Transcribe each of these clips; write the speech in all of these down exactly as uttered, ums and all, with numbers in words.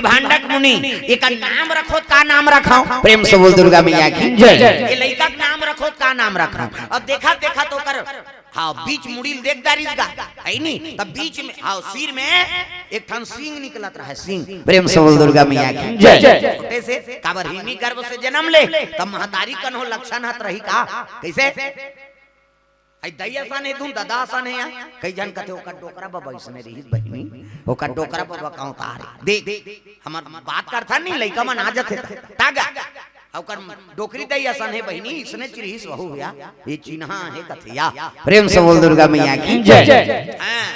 भांडक मुनि, एकर नाम रखो, का नाम रखो? प्रेम से बोल दुर्गा मैया की जय। ये लइका के नाम रखो, का नाम रखो? अब देखा, देखा तो कर, हाँ, बीच मुड़ी ल देख डारिस गा, है नी? तब बीच में, हाँ, सिर में एक ठन सींग निकलत रहे, सींग। प्रेम से बोल दुर्गा मैया की जय। छोटे से, काबर हिरनी गर्भ से जन्म ले, तब महतारी कन हो लक्षण हत रही का? कैसे? आई दई असन हे धुन, ददा असन हे या। कई झन कथे, "ओकर डोकरा बबा इसने रहिस बहिनी, ओकर डोकरा बबा का उतार हे।" देख, हमर बात करथन नी, लइका मन आ जथे त, तागा। ओकर डोकरी दई असन हे बहिनी, इसने चिरहिस वहू या, ये चिन्हा हे कथे या। प्रेम से बोल दुर्गा मैया की जय। हाँ।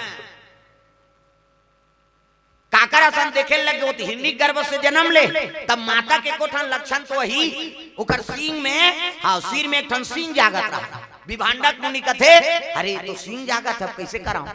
काकर असन देखे लगे, वो तो हिरनी गर्भ से जन्म ले, तब माता के एको ठन लक्षण तो वही, ओकर सींग में, हाँ, सिर में एक ठन सींग जागत रहा। विभांडक मुनि कथे, "अरे, तो सींग जागत हे, अब कैसे कराऊं?"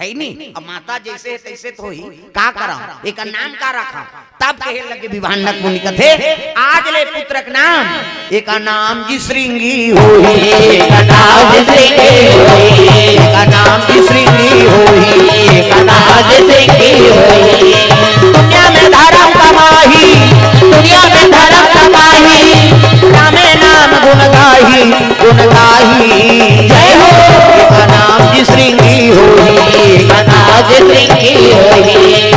है नी? अब माता जैसे हे, तैसे तो ही, का कराऊं? एकर नाम का रखा? तब कहे लगे विभांडक मुनि कथे, "आज ले पुत्र के नाम, एका नाम जी श्रृंगी होही, एका नाम जी श्रृंगी होही, एका नाम जी श्रृंगी होही, एका नाम जी श्रृंगी होही। दुनिया में धर्म कमाही, दुनिया में धर्म कमाही, रामे नाम गुण गाही, गुण गाही।" जय हो। एका नाम जी श्रृंगी होही, एका नाम जी श्रृंगी होही।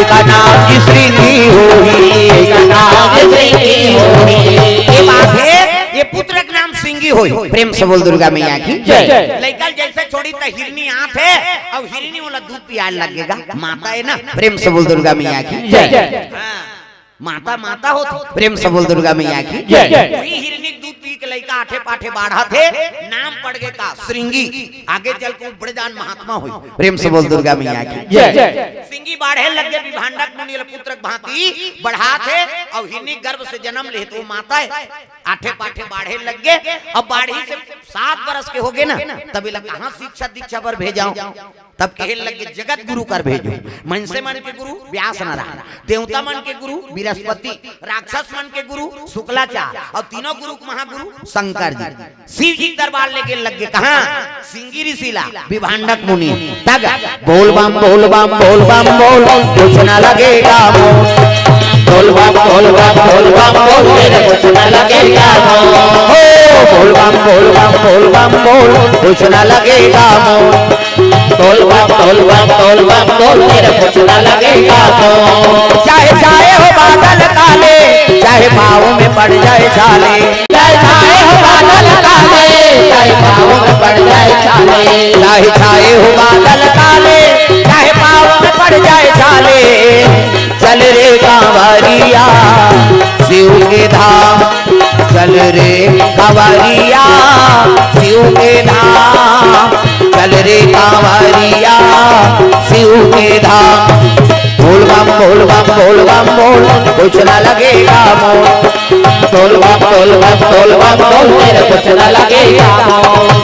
एका नाम जी श्रृंगी होही, एका नाम जी श्रृंगी होही। ये बात हे, ये पुत्र के नाम सिंगी होही। प्रेम से बोल दुर्गा मैया की जय। लइका ल जैसे छोड़ी त हिरनी आथे, अउ हिरनी ओला दूध पियाए लगेगा। माता हे ना, प्रेम से बोल दुर्गा मैया की जय। हाँ। माता, माता होत, प्रेम से बोल दुर्गा मैया की जय। वही हिरनी के दूध पी के लइका आठे पाठे बाढ़त हे, नाम पड़ गे का श्रृंगी। आगे चल के बड़े जान महात्मा होई। प्रेम से बोल दुर्गा मैया की जय। श्रृंगी बाढ़े लग गे, विभांडक मुनि ल पुत्र के भांति बढ़ात हे, अउ हिरनी गर्भ से जन्म ले तो माता हे, आठे पाठे बाढ़े लग गे। अब बाढ़ी से सात बरस के हो गे ना, तब एला कहाँ शिक्षा दीक्षा बर भेजाऊं? तब कहे लगे, "जगत गुरु कर भेजो।" मनसे मन के गुरु व्यास नारायण, देवता मन के गुरु बृहस्पति, राक्षस मन के गुरु शुक्लाचार्य, अउ तीनों गुरु के महागुरु शंकर जी। शिव जी के दरबार लेगे लगे कहाँ? सिंगी ऋषि ला, विभांडक मुनि। तग बोल बम, बोल बम, बोल बम, बोल, कुछ ना लगेगा मोल। बोल बम, बोल बम, बोल बम, बोल, तेरे कुछ ना लगेगा मोल। हो, बोल बम, बोल बम, बोल बम, बोल, कुछ ना लगेगा मोल। बोल बम, बोल बम, बोल बम, बोल, तेरे कुछ ना लगेगा मोल। चाहे छाए हो बादल काले, चाहे पाँव में पड़ जाए छाले। चाहे छाए हो बादल काले, चाहे पाँव में पड़ जाए छाले। चाहे छाए हो बादल काले, चाहे पाँव में पड़ जाए छाले। चल रे कांवरिया शिव के धाम, चल रे कांवरिया शिव के धाम, चल रे कांवरिया शिव के धाम। बोल बम, बोल बम, बोल बम, बोल, कुछ ना लगेगा मोल। बोल बम, बोल बम, बोल बम, बोल, तेरे कुछ ना लगेगा मोल।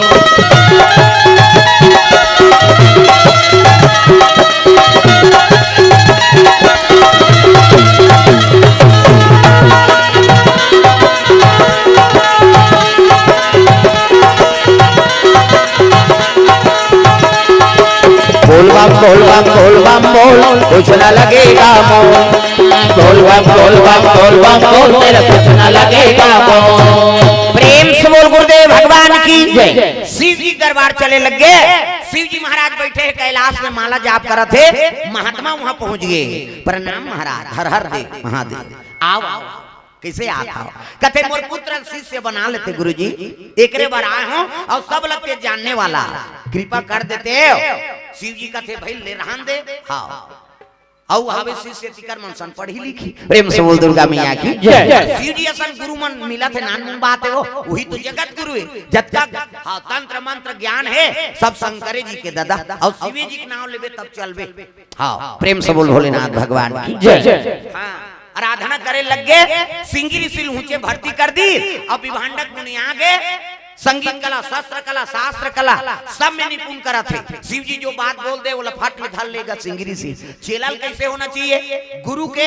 बोल बम, बोल बम, बोल बम, बोल, कुछ ना लगेगा मोल। बोल बम, बोल बम, बोल बम, बोल, तेरा कुछ ना लगेगा मोल। प्रेम से बोल गुरुदेव भगवान की जय। शिव जी दरबार चले लग गे। शिव जी महाराज बैठे हे कैलाश में, माला जाप करत हे। महात्मा वहां पहुंच गे। "प्रणाम महाराज।" "हर हर देव महादेव, आओ, आओ।" "कैसे आत हव?" कथे, "मोर पुत्र शिष्य बना लेते गुरुजी, एकरे बर आए हों, अउ सब लगते जानने वाला, कृपा कर देते।" शिव जी कथे, "भाई ले रहन दे।" हाँ, अउ हवे शिष्य तिकर मन सन पढ़ी लिखी। प्रेम से बोल दुर्गा मैया की जय। शिव जी असन गुरु मन मिलत हे, नानमुन बात हे वो, वही तो जगत गुरु हे। जतका, हाँ, तंत्र मंत्र ज्ञान हे, सब शंकरे जी के ददा, अउ शिवे जी के नाम लेबे तब चलबे। हाँ, प्रेम से बोल भोलेनाथ भगवान की जय। हाँ, आराधना करे लग गे, सिंगी ऋषि ल हुचे भर्ती कर दी। अब विभांडक मुनि आ गे, संगीत कला, शस्त्र कला, शास्त्र कला, सब में निपुण करत हे। शिव जी जो बात बोल दे, ओला फट ले धर लेगा सिंगरी से। चेला ल कैसे होना चाहिए? गुरु के,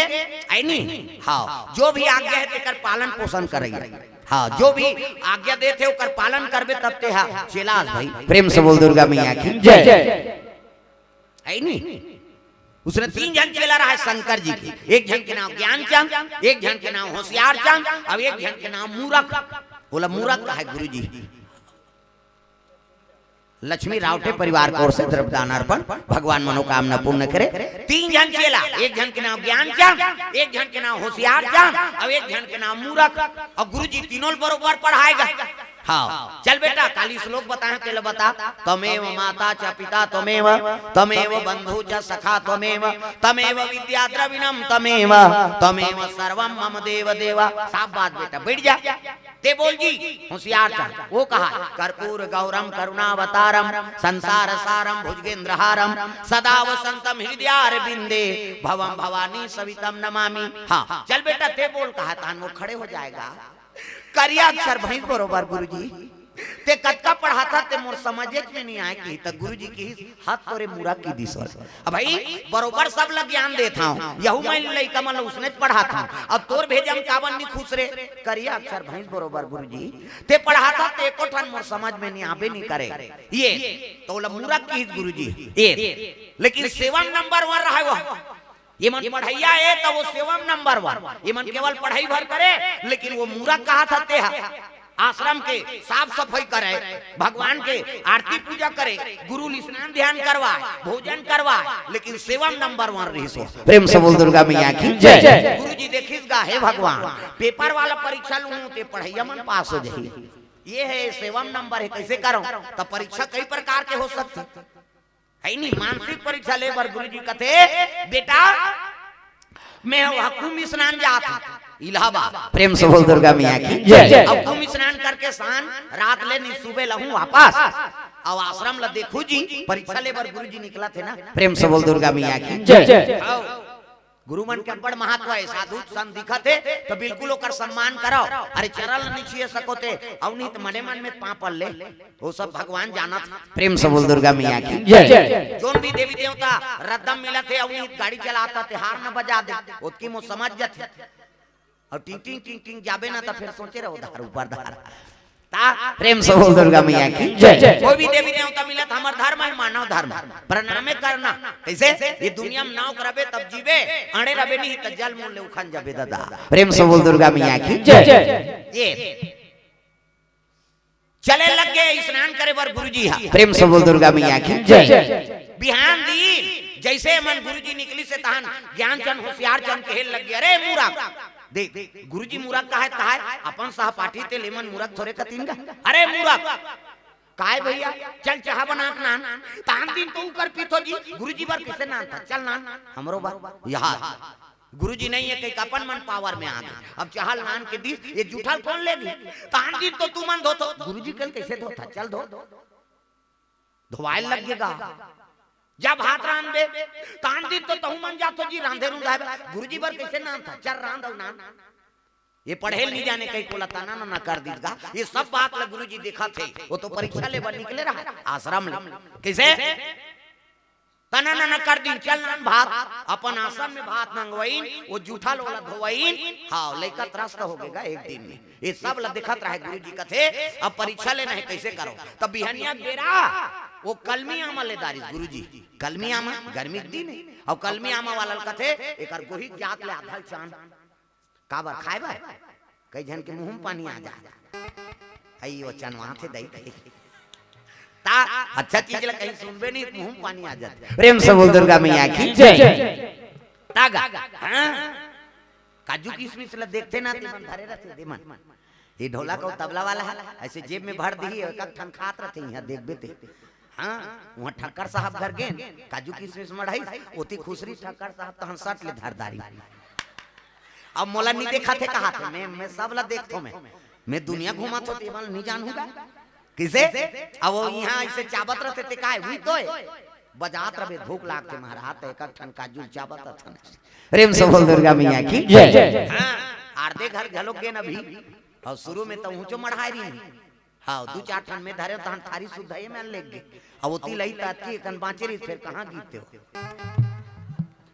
है नी? हाँ, जो भी आज्ञा हे, तेकर पालन पोषण करइया। हाँ, जो भी आज्ञा देथे, ओकर पालन करबे, तब ते हा चेला अस भाई। प्रेम से बोल दुर्गा मैया की जय। है नी? उसने तीन झन चेला रहा हे शंकर जी के। एक झन के नाम ज्ञानचंद, एक झन के नाम होशियार चंद, अउ एक झन के नाम मूरख। ओला मूरख कहे गुरु जी। लक्ष्मी रावटे परिवार के ओर से द्रव्य दान अर्पण, भगवान मनोकामना पूर्ण करे। तीन झन चेला, एक झन के नाम ज्ञानचंद, एक झन के नाम होशियार चंद, अउ एक झन के नाम मूरख। अउ गुरु जी तीनों ल बरोबर पढ़ाएगा। हाँ, चल बेटा, काली श्लोक बताए, तेला बता। त्वमेव माता च पिता त्वमेव, त्वमेव बंधु च सखा त्वमेव, त्वमेव विद्या द्रविणम त्वमेव, त्वमेव सर्वम मम देव देव। साफ बात बेटा, बैठ जा। ते बोल जी, होशियार था। वो कहा, कर्पूर गौरम करुणावतारम संसार सारम भुजगेंद्र हारम सदा वसंतम हृदयारविंदे भवम भवानी सवितम नमामि। हाँ, चल बेटा, ते बोल, कहा तान वो खड़े हो जाएगा। करिया अक्षर भैंस बरोबर गुरुजी। ते कतका पढ़ाथा ते मोर समझेच में नहीं आए किही, त गुरुजी किहिस, हाथ तोरे मूरख की दिस। अब भाई, बरोबर सब ला ज्ञान देत हंव, यहू मैं लइका मन ला उसने पढ़ात हंव। अब तोर भेजे म काबर नहीं खुश रे? करिया अक्षर भैंस बरोबर गुरुजी। ते पढ़ाथा ते एको ठन मोर समझ में नहीं आबे नहीं करे। ये तो ओला मूरख किहिस गुरुजी। ये लेकिन सेवा म नंबर वन रहे वो। ये मन पढ़इया हे त वो सेवा म नंबर वन, ये मन केवल पढ़ई भर करे, लेकिन वो मूरख कहाथा ते हा। आश्रम के साफ सफई करे, भगवान के आरती पूजा करे, गुरु ल स्नान ध्यान करवाए, भोजन करवाए, लेकिन सेवा म नंबर वन रहिस वो। प्रेम से बोल दुर्गा मैया की जय। गुरु जी देखिस गा, हे भगवान, पेपर वाला परीक्षा लूहूं ते पढ़इया मन पास हो जाही। ये हे सेवा म नंबर हे, कैसे करंव? त परीक्षा कई प्रकार के हो सकथे। है नी, मानसिक परीक्षा ले बर गुरुजी कथे, बेटा, मैं वह कुंभ स्नान जात हूँ इलाहाबाद। प्रेम से बोल दुर्गा मैया की जय। अब कुंभ स्नान करके शाम रात ले नी, सुबह लहूं वापस। अब आश्रम ला देखू जी, परीक्षा ले बर गुरुजी निकलथे ना। प्रेम से बोल दुर्गा मैया की जय। आओ। गुरु मन के बड़ महत्व हे, साधु संत दिखत हे त बिल्कुल ओकर सम्मान करव। अरे चरण ल नहीं छुए सको ते, अउ नहीं त मने मन में पाप ले, वो सब भगवान जानत हे। प्रेम से बोल दुर्गा मैया की जय। जोन भी देवी देवता रद्दम मिलत हे, अउ नहीं त गाड़ी चलात हे ते हार्न बजा दे, ओतकी म समझ जाथे। अउ टिंग टिंग टिंग टिंग जाबे ना त फेर सोचे रहो धार ऊपर धार। ता प्रेम से बोल दुर्गा मैया की जय। कोई भी देवी देवता मिलत, हमर धर्म हे मानव धर्म, प्रणामे करना। कैसे? ये दुनिया म नाव करबे तब जीबे, अड़े रबे नहीं त जल मूल ले उखन जाबे दादा। प्रेम से बोल दुर्गा मैया की जय। ये चले लग गे स्नान करे बर गुरुजी हा। प्रेम से बोल दुर्गा मैया की जय। बिहान दिन जैसे मन गुरुजी निकलिस हे तहन ज्ञानचंद होशियारचंद कहे लग गे, अरे मूरख, देख, गुरुजी मूरख कहे, कहे, अपन सहपाठी ते ले मन मूरख थोरे कतिन गा। अरे मूरख, काय भैया, चल चाहा बना के नान। तान दिन तो ऊपर पीथो जी, गुरुजी बर कैसे नान था, चल नान, हमरो बर। यहाँ गुरुजी नहीं हे, कहीं अपन मन पावर में आ गे। अब चाहा ल नान के दिस, ये जूठा ल कौन लेगी? तान दिन तो तुमन धोथो, गुरुजी कल कैसे धोथा, चल धो, धोवाए लग गे गा। जब हाथ रांधबे, तान दिन तो तहू मन जाथो जी, रांधे रुंधाए बर। गुरुजी बर कैसे नान था? चल रांध अउ नान। ये पढ़े ल नहीं जाने कहीं कोला तना ना, ना कर दीस गा। ये सब बात ला गुरुजी देखत हे। वो तो परीक्षा ले बर निकले रहा आश्रम ले। कैसे? तना ना, ना कर दीन, चल नान भात। अपन आश्रम में भात मंगवाइन, वो जूठा ल ओला धोवाइन। हाँ, लइका त्रस्त हो गे गा एक दिन में। ये सब ला देखत रहे गुरुजी कथे, अब परीक्षा लेना हे, कैसे करो? तब बिहनिया बेरा वो कलमी आमा ले दारिस गुरुजी। कलमी आमा, गर्मी के दिन हे, अउ कलमी आमा वाला ल कथे, एकर गोही जात ले आधा चान। काबर खाए बर? कई झन के मुंह में पानी आ जात। आई वो चनवा थे दई दई। ता अच्छा चीज ला कहीं सुनबे नहीं, मुंह में पानी आ जात। प्रेम से बोल दुर्गा मैया की जय। तागा, हाँ? काजू किशमिश ला देखथे ना, तेमन धरे रहथे, देमन। ये ढोलक अउ तबला वाला हे, ऐसे जेब में भर दिही, एक एक ठन खात रहथे, इहाँ देखबे ते। हाँ, उहाँ ठक्कर साहब घर गेन, काजू किशमिश मढ़ाई, ओती खुसरी ठक्कर साहब तहन सट ले धर दारी। अब मोला नहीं देखाथे कहाथे, मैं, मैं सब ला देखथो मैं। मैं दुनिया घूमत हो, तेमन नहीं जानहूँ गा। किसे? अब वो इहाँ ऐसे चाबत रहथे, ते काय हुई तोय? बजात रहे, भूख लागथे महाराज, त एक एक ठन काजू चाबत अथन। प्रेम से बोल दुर्गा मैया की जय। हाँ, आरदे घर घलो गेन अभी, अउ शुरू में त ऊँचो मढ़ाए रही। हाँ, दू चार ठन में धरे, तहन थारी सुद्धा ये में लेग गे। अब ओती लई तात की एकन बाँचे रहिस, फेर कहाँ गिरते हो?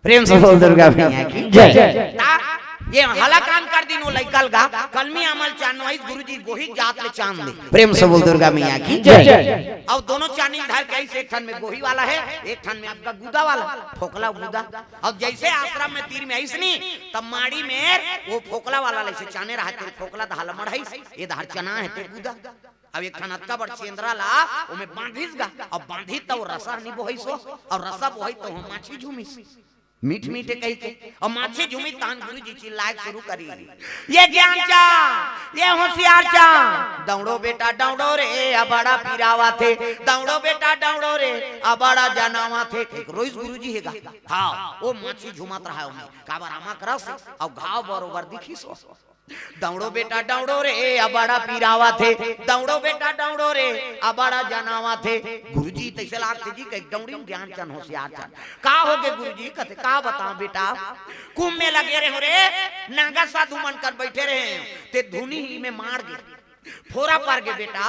प्रेम से बोल दुर्गा मैया की जय। ता ये हलाकान कर दिन वो लइका ल गा, कलमी आमा ल चानवाइस, गुरुजी गोही जात ले चान दे। प्रेम से बोल दुर्गा मैया की जय। अब दोनों चानी धर के आइस, एक ठन में गोही वाला हे, एक ठन में आपका गुदा वाला, फोकला गुदा। अब जइसे आश्रम में तीर में आइस नी, तब माड़ी में वो फोकला वाला ल अइसे चाने रहा, तेरे फोकला दहा ल मढ़ाइस, ये दहा ल चना हे ते गुदा। अब एक ठन अतका बड़ चेंदरा ला ओमे बांधिस गा, अब बांधिस त वो रसा नी बोहिस हो, अउ रसा बोहिस त वो माछी झूमिस, मीठ मीठे कहिके। अउ माछी झूमिस तहन गुरुजी चिल्लाए शुरू करिस, "ये ज्ञान चान, ये होशियार चान, दौड़ो बेटा दौड़ो रे, अबड़ा पिरावत हे, दौड़ो बेटा दौड़ो रे, अबड़ा जनावत हे।" एक रोइस गुरुजी हे गा। हाँ, वो माछी झूमत रहा ओमे, काबर आमा के रस अउ घाव बरोबर दिखिस हो। दौड़ो बेटा दौड़ो रे, अबड़ा पिरावत हे, दौड़ो बेटा दौड़ो रे, अबड़ा जनावत हे। गुरुजी तइसे लागथे जी कहि दौड़िन ज्ञान चान होशियार चान। का होगे गुरुजी? कथे, "का बतावं बेटा, कुंभ मेला गे रहेंव रे, नागा साधु मन कर बइठे रहेंव, ते धुनी में माड़ गे, फोरा पर गे बेटा,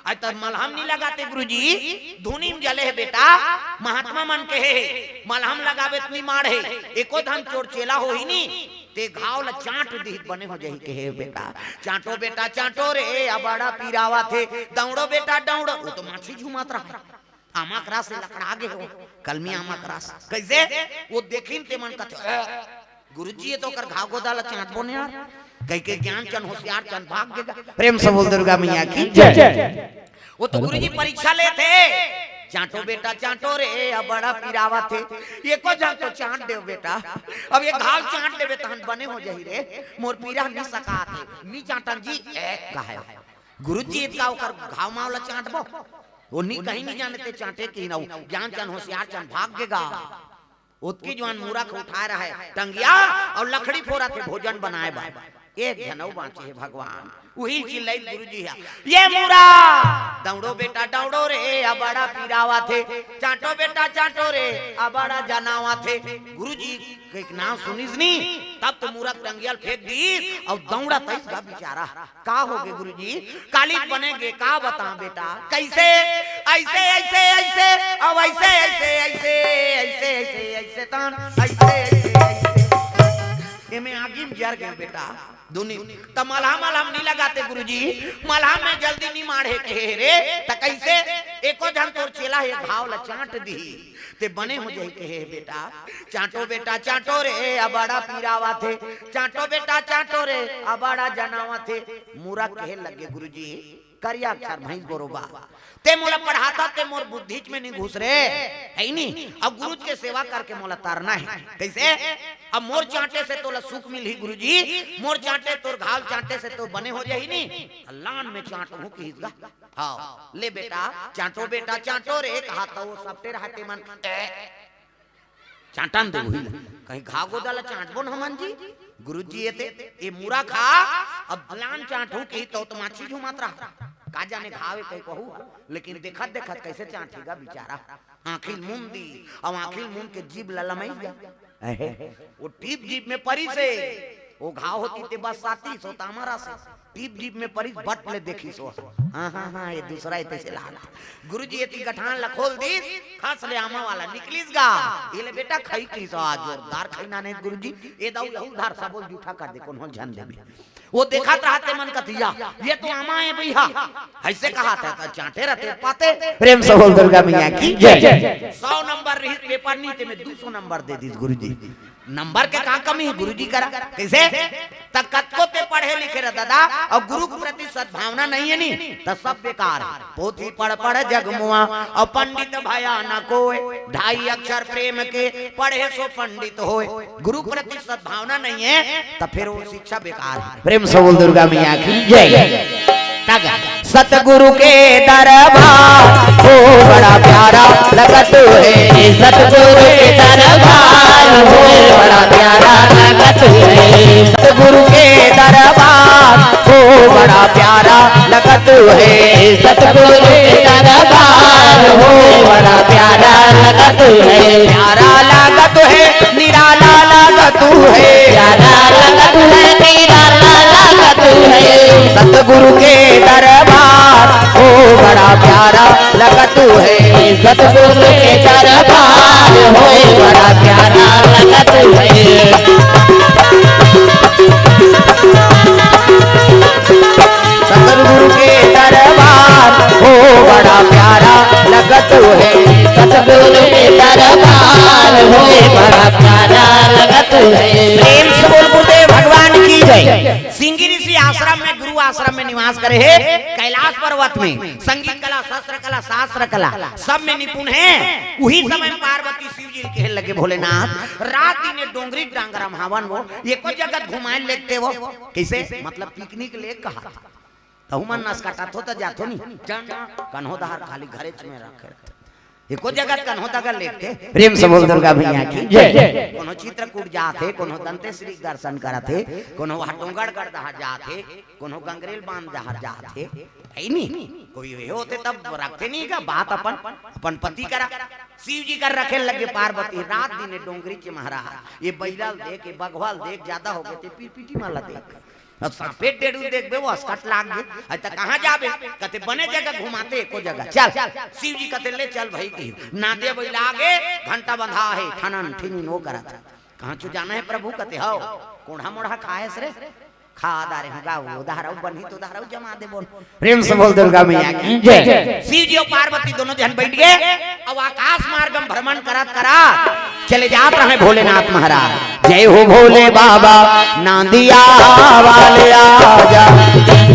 अउ त मलहम नी लगाते गुरुजी, धुनी में जले हे बेटा, महात्मा मन कहे हे, मलहम लगाबे त नी माड़े, एको धन चोर चेला होही नी, ते घाव ल चांट दिही त बने हो जाही कहे बेटा, चांटो बेटा चांटो रे, अबड़ा पिरावत हे, दौड़ो बेटा दौड़ो।" वो तो माछी झूमत रहा, आमा के रस ले लकड़ा गे हो, कलमी आमा के रस। कइसे? वो देखिन ते मन कथे, "ए, गुरुजी ये तो ओकर घाव गोदा ल चांटबो न यार," कहिके ज्ञान चान होशियार चान भाग गे गा। प्रेम से बोल दुर्गा मैया की जय। वो तो गुरुजी परीक्षा लेथे, "चांटो बेटा चांटो रे, अबड़ा पिरावत हे, एको झन तो चांट देव बेटा, अब ये घाव चांट देबे तहन बने हो जाही रे, मोर पीरा नी सकात हे, नी चांटन जी।" ए, कहे गुरुजी इतका ओकर घाव माव ल चांटबो, वो नी कहीं नी जाने ते चांटे कि ना, ज्ञान चान होशियार चान भाग गे गा। ओतकी जुवान मूरख उठाए रहे टंगिया अउ लकड़ी फोरत हे भोजन बनाए बर। एक झन अउ बांचे हे भगवान, उही चिल्लाइस गुरुजी हा, "ये मूरख, दौड़ो बेटा दौड़ो रे, अबड़ा पिरावत हे, चांटो बेटा चांटो रे, अबड़ा जनावत हे।" गुरुजी के एक नाम सुनिस नी, तब तो मूरख टंगिया ल फेंक दिस अउ दौड़त आइस गा बिचारा। "का होगे गुरुजी? काली बने गे, का बतावं बेटा?" कइसे? "अइसे, अइसे, अइसे, अउ अइसे, अइसे, अइसे, अइसे, अइसे, अइसे, तन, अइसे, अइसे, अइसे।" एमे आगी में जर गे बेटा। दुनी, त मलहम, मलहम नी लगाते गुरुजी, मलहम में जल्दी नी माड़े कहे रे, त कइसे? "एको झन तोर चेला हे घाव ल चांट दिही, ते बने हो जाही कहे बेटा, चांटो बेटा चांटो रे, अबड़ा पिरावत हे, चांटो बेटा चांटो रे, अबड़ा जनावत हे।" मूरख कहे लगे गुरुजी, करिया अक्षर भैंस बरोबर, ते मोला पढ़ाथस ते मोर बुद्धिच में नी घुस रे, हे नी? अब गुरुजी के सेवा करके मोला तरना हे। कइसे? अब मोर चांटे से तोला सुख मिलही गुरुजी, मोर चांटे तोर घाव ल चांटे से तो बने हो जाही नी, लान में चांटहूं किहिस गा। हाँ, ले बेटा, चांटो बेटा, चांटो रे, कहा त वो सपटे रहते मन, ए, चांटन दे वही ला। कहीं घाव गोदा ल चांटबो न हमन जी। गुरुजी एते, ए मूरख हा, अब लान चांटहूं किहिस त माछी झूमत रहा। का जाने घाव हे कहीं कहू हा। लेकिन देखत देखत कइसे चांटही गा बिचारा। आंखी ल मूंद दिस, अउ आंखी ल मूंद के जीभ ल लमइस गा। अहे, वो टीप जीभ में परिस हे, वो घाव होतिस ते बस सातिस, सो त आमा रस हे। टीप जीभ में परिस, बट ले देखिस हो। हाँ, हाँ, हाँ, ये दूसरा हे, तइसे लागथे। गुरुजी एती गठान ल खोल दिस, खस ले आमा वाला निकलिस गा। ये ले बेटा खई किहिस हो, आज जोरदार खई नाने गुरुजी। ए दऊ यहू धार सबो ल जूठा कर दे, कोनो ल झन देबे। वो देखत रहते मन कथे, "या, ये तो आमा हे भैया।" अइसे कहत हे त चांटे रहते पाते। प्रेम से बोल दुर्गा मैया की जय। सौ नंबर रहिस पेपर नी, तेमे दू सौ नंबर दे दिस गुरुजी। नंबर के का कमी हे गुरुजी करा? कइसे? त कतको ते पढ़े लिखे रह दादा, अउ गुरु के प्रति सद्भावना नइ हे नी, त सब बेकार हे। पोथी पढ़ पढ़ जग मुआ, अउ पंडित भया न कोय, ढाई अक्षर प्रेम के, पढ़े सो पंडित होय। गुरु के प्रति सद्भावना नइ हे, त फेर वो शिक्षा बेकार हे। प्रेम से बोल दुर्गा मैया की जय। तग सतगुरु के दरबार हो बड़ा प्यारा लगत हे, सतगुरु के दरबार हो बड़ा प्यारा लगत हे, सतगुरु के दरबार हो बड़ा प्यारा लगत हे, सतगुरु के दरबार हो बड़ा प्यारा लगत हे, प्यारा लगत हे, निराला लगत हे, प्यारा लगत हे, निराला लगत हे, सतगुरु के दरबार ओ बड़ा प्यारा लगत हे। सतगुरु के दरबार होय, बड़ा प्यारा लगत हे। सतगुरु के दरबार हो, बड़ा प्यारा लगत हे। सतगुरु के दरबार होय, बड़ा प्यारा लगत हे। प्रेम से बोल गुरुदेव भगवान की जय। सिंगी ऋषि आश्रम में, गुरु आश्रम में निवास करे हे, कैलाश पर्वत में। संगीत कला, शस्त्र कला, शास्त्र कला, सब में निपुण हे। उही समय में पार्वती शिव जी ल कहे लगे, भोलेनाथ, रात दिन ये डोंगरी डांगरा म हवन वो, एको जगत घुमाए लेते वो। कइसे? मतलब पिकनिक ले कहा। तहु मन नस काटत हो त जाथो नी। कन्हो दहार खाली घरेच में रखे। एको जगत कन्हो दगा लेते। प्रेम से बोल दुर्गा मैया की जय। कोनो चित्रकूट जात हे, कोनो दंतेश्वरी दर्शन करत हे, कोनो वहाँ डोंगरगढ़ दहार जात हे, कोनो गंगरेल बांध दहार जात हे, हे नी? कोई ये होते तब रखते नहीं का बात अपन, अपन पति करा। शिव जी कर रखे लगे पार्वती, रात दिन डोंगरी के महाराज, ये बैला ल देख, ये बघवा ल देख, ज्यादा हो गए थे, पीर पीटी माला देख। अब सांपे डेड़ू देखबे, वो असकट लाग गे। अरे त कहाँ जाबे? कहते बने जगह घुमाते, एको जगह। चल, शिव जी कहते ले चल भाई की। नादे बैला आगे, घंटा बंधा हे, ठनन ठिनिन वो करत। कहाँ चो जाना हे प्रभु? कहते हव, कोढ़ा मोढ़ा खाएस रे। खा दारे होगा, वो दहराऊ बनी तो दहराऊ जमा दे बोल। प्रेम से बोल दुर्गा मैया की जय। शिव जी और पार्वती दोनों जन बैठ गए। अब आकाश मार्ग में भ्रमण करत करा चले जात रहे भोलेनाथ महाराज। जय हो भोले बाबा नांदिया वाले आजा।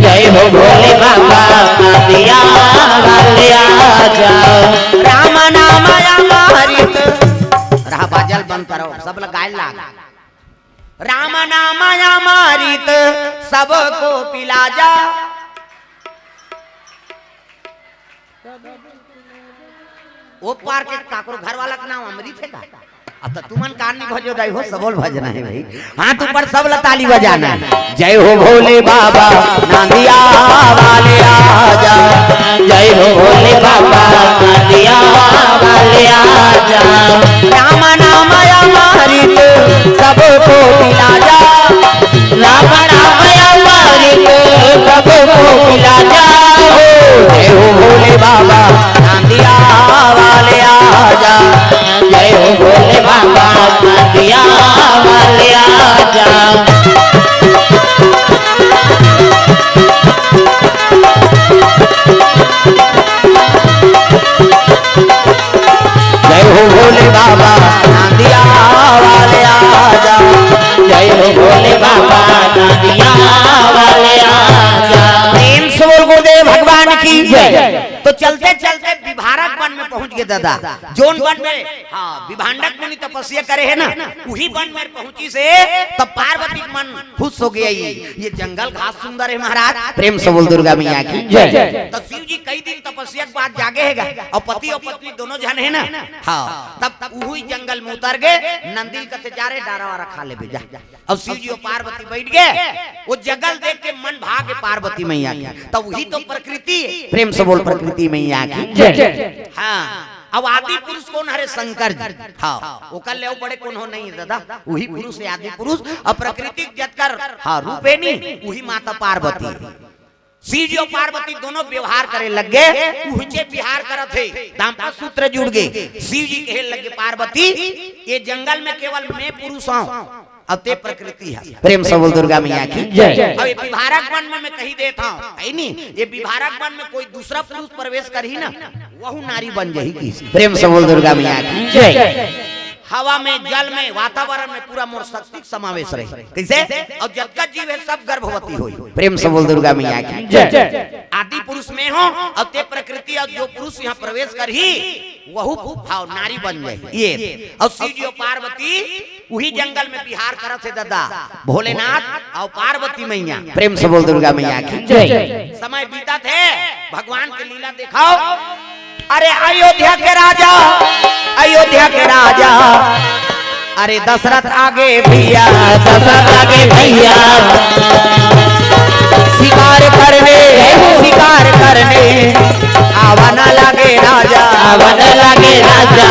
जय हो भोले बाबा नांदिया वाले आजा। राम नाम अमृत। रहा बाजल बंद करो, सब लोग गाय लाग। राम नाम अमृत सबको पिला जा। ओ पार के काकरो घर वाला का नाम अमृत हे का? अब त तुमन कान नहीं भजो दाई हो, सबोल भजना हे भाई। हाथ ऊपर, सब ला ताली बजाना हे। जय हो भोले बाबा नांदिया वाले आजा। जय हो भोले बाबा नांदिया वाले आजा। राम नाम अमृत सबको पिला जा। राम नाम अमृत सबको पिला जा। जय हो भोले बाबा नांदिया वाले आजा। जय हो भोले बाबा नांदिया वाले आजा। जय हो भोले बाबा नांदिया वाले आजा। जय हो भोले बाबा नांदिया वाले आजा। प्रेम से बोल गुरुदेव भगवान की जय। तो चलते चलते विभारक वन में पहुंच गए दादा। जोन वन में, हाँ, विभांडक मुनि तपस्या करे हे ना, उही वन में पहुंचिस हे। तब पार्वती मन खुश हो गया। ये, ये जंगल घास सुंदर हे महाराज। प्रेम से बोल दुर्गा मैया की जय। तो शिव जी कई दिन तपस्या के बाद जागे हे गा, और पति और पत्नी दोनों जन हे ना। हाँ, तब उही जंगल में उतर गए। नंदी ल कहते जा रे, डारा वारा खा लेबे जा। अब शिव जी और पार्वती बैठ गए, वो जंगल देख के मन भागे पार्वती मैया के। तब वही तो प्रकृति हे। प्रेम से बोल प्रकृति मैया की जय। हाँ, अब आदि पुरुष कौन हरे? शंकर जी। हाँ, ओकर ले बड़े कोनो नहीं हे दादा, वही पुरुष हे आदि पुरुष। अब प्रकृति जतकर, हाँ, रूप हे नी, वही माता पार्वती। शिव जी और पार्वती दोनों व्यवहार करे लग गए, उहचे विहार करत हे, दाम्पत्य सूत्र जुड़ गए। शिव जी कहे लग गए पार्वती, ये जंगल में केवल मैं पुरुष हूँ, अब ते प्रकृति हे। प्रेम से बोल दुर्गा मैया की जय। अब ये विभारक वन में मैं कही देत हूँ, हे नी, ये विभारक वन में कोई दूसरा पुरुष प्रवेश करही ना, वहू नारी बन जाही की। प्रेम से बोल दुर्गा मैया की जय। हवा में, जल में, वातावरण में पूरा मोर शक्ति के समावेश रहे। कैसे? और जतका जीव हे सब गर्भवती होई। प्रेम से बोल दुर्गा मैया की जय। आदि पुरुष मैं हूँ, और ते प्रकृति, और जो पुरुष यहाँ प्रवेश करही, वहू भाव नारी बन जाही। ये, और शिव जी और पार्वती उही जंगल में विहार करत हे दादा, भोलेनाथ और पार्वती मैया। प्रेम से बोल दुर्गा मैया की जय। समय बीतत हे, भगवान के लीला देखाओ। अरे अयोध्या के राजा, अयोध्या के राजा, अरे दशरथ आगे भैया, दशरथ आगे भैया। शिकार करने, शिकार करने, आवा ना लागे राजा, आवा ना लागे राजा।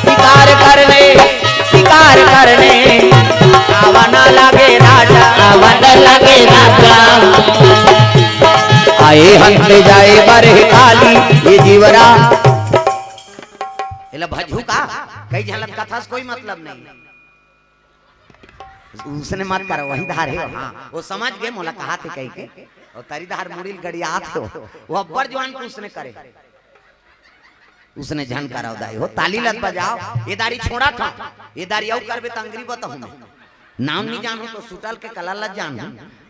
शिकार करने, शिकार करने, आवा ए हंत जाए बर हे काली, ये जीवरा। एला भजहू का? कई झलक कथा से कोई मतलब नहीं। उसने मत करो, वही धार हे। हाँ, वो समझ गए, मोला कहा थे कही के। और तरी धार मुड़ी ल गड़ियात हो, वो अब्बर जवान को उसने करे। उसने झन कराओ दाई हो, ताली लत बजाओ। ये दारी छोड़ा था, ये दारी अउ करबे त अंगरी बताहूं मैं। नाम नहीं जानू तो सुटल के कला लत जानू।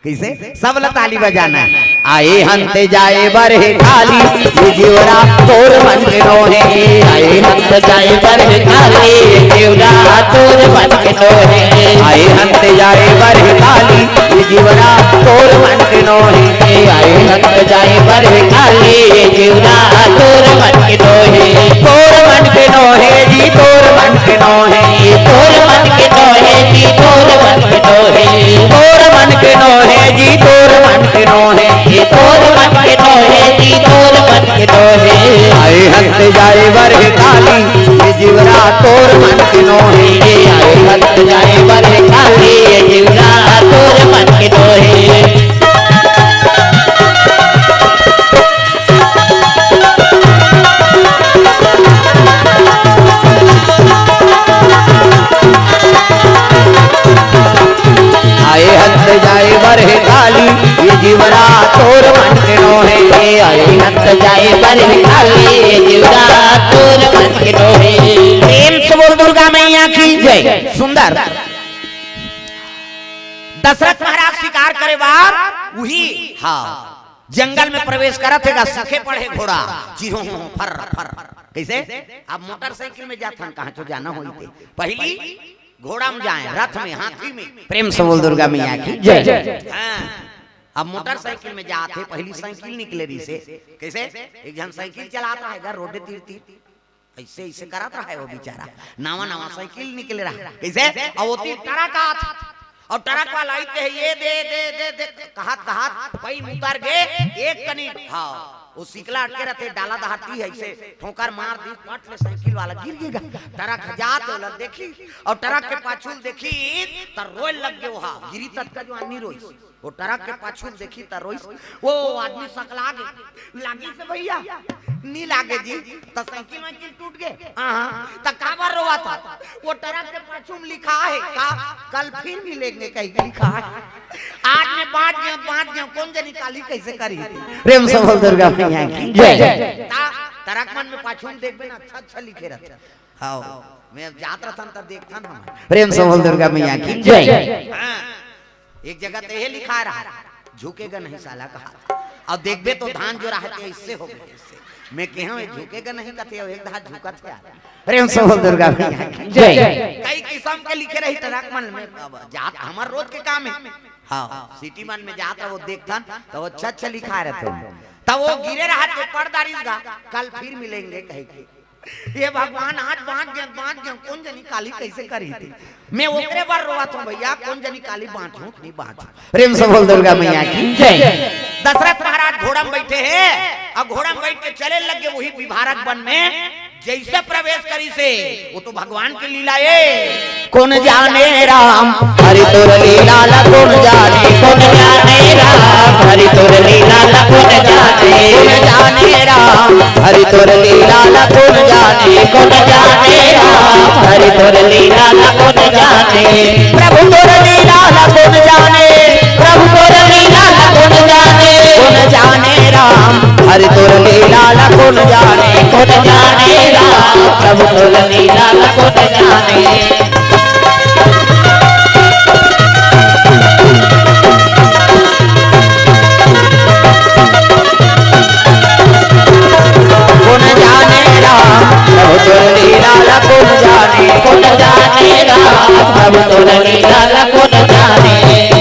कैसे? सब ला ताली बजाना है। आए हंत जाए बर हे काली, ये जीवरा तोर मन के नोहे। आए हंत जाए बर हे काली, ये जीवरा तोर मन के नोहे। आए हंत जाए बर हे काली, ये जीवरा तोर मन के नोहे। आए हंत जाए बर हे काली, ये जीवरा तोर मन के नोहे। तोर मन के नोहे जी, तोर मन के नोहे। ये तोर मन के नोहे जी, तोर मन के नोहे। तोर मन के नोहे जी, तोर मन के नोहे। ये तोर मन के नोहे जी, तोर मन के नोहे। आए हंत जाए बर हे काली, ये जीवरा तोर मन के नोहे। ये आए हंत जाए बर हे काली, ये जीवरा तोर मन के नोहे। आए हंत जाए बर हे काली, ये जीवरा तोर मन के नोहे। आए हंत जाए बर हे काली, ये जीवरा तोर मन के नोहे। प्रेम से बोल दुर्गा मैया की जय। सुंदर। दशरथ महाराज शिकार करे बार उही, हाँ, जंगल में प्रवेश करत हे गा, सूखे पड़े घोड़ा, चिहो फर फर। कैसे? अब मोटरसाइकिल में जाथन, कहाँ तो जाना होई ते। पहली घोड़ा में जाए, रथ में, हाथी में। प्रेम से बोल दुर्गा मैया की जय। हाँ, अब मोटरसाइकिल में जात हे, पहली साइकिल निकले रही से। कैसे? एक झन साइकिल चलात रहे गा रोडे तीर तीर, ऐसे ऐसे करत रहे वो बेचारा, नवा नवा साइकिल निकले रहा। कैसे? अब वो तीर ट्रक आत, और ट्रक वाला आइते है, ये दे दे दे दे कहत कहत पई उतर गे एक कनी। हाँ, वो सिकला अटके रहते, डाला दहाती है, ऐसे ठोकर मार दी, पट ले साइकिल वाला गिर गेगा। ट्रक जात ओला देखी, और ट्रक के पाछू ल देखी, त रोए लग गे। वहा गिरी ततका जो आदमी रोइस, वो ट्रक के पाछू ल देखी त रोइस। वो आदमी सकला गे, लागी से भैया, नी लागे जी, त साइकिल वाइकिल टूट गे। हाँ, त काबर रोवा था? वो ट्रक के पाछू में लिखा है का, कल फिर मिलेंगे कहीं लिखा है। आज मैं बांच गया, बांच गया, कोन जनी काली कैसे करी थी? प्रेम से बोल दुर्गा मैया की जय। ता, ट्रक मन में पाछू में देखबे ना, अच्छा अच्छा लिखे रहता। हाँ, मैं अब जात रहता न, तब देखता ना हम। प्रेम से बोल दुर्गा मैया की जय। हाँ, एक जगह तो ये लिखा रहा, झुकेगा नहीं साला कहा। अब देखबे तो धान जो रहते इससे हो गए, इससे। मैं कहे हूँ, ये झुकेगा नहीं कहते, एक धार झुकत है यार। प्रेम से बोल दुर्गा मैया की जय। कई किस्म के लिखे रही ट्रक मन में। अब जात हमर रोज के काम है। हाँ, सिटी मन में जात रहो, देखथन, तो अच्छा अच्छा लिखा रहते हो। तब वो गिरे रहा तो पड़दारी गा, कल फिर मिलेंगे कह के। ये भगवान, आज बांच गए, बांच गए, कोन जनी काली कैसे करी थी? मैं ओकरे बर रोवत हूँ भैया, कोन जनी काली बांचहूँ कि नहीं बांचहूँ। प्रेम से बोल दुर्गा मैया की जय। दशरथ महाराज घोड़ा में बैठे हैं, और घोड़ा में बैठ के चले लग गए वही विभारक वन में। जैसे प्रवेश करी से, वो तो भगवान की लीला है। कोन जाने राम हरि तोर लीला ला, कोन जाने, कोन जाने राम हरि तोर लीला ला, कोन जाने, कोन जाने राम हरि तोर लीला ला, कोन जाने, कोन जाने राम हरि तोर लीला ला, कोन जाने। प्रभु तोर लीला ला कोन जाने, प्रभु तोर लीला ला कोन जाने, कोन जाने राम हरि तोर लीला ला कोन जाने, कोन जाने राम प्रभु तोर लीला ला कोन जाने। कोन जाने राम प्रभु तोर लीला ला, कोन जाने, कोन जाने राम प्रभु तोर लीला ला, कोन जाने।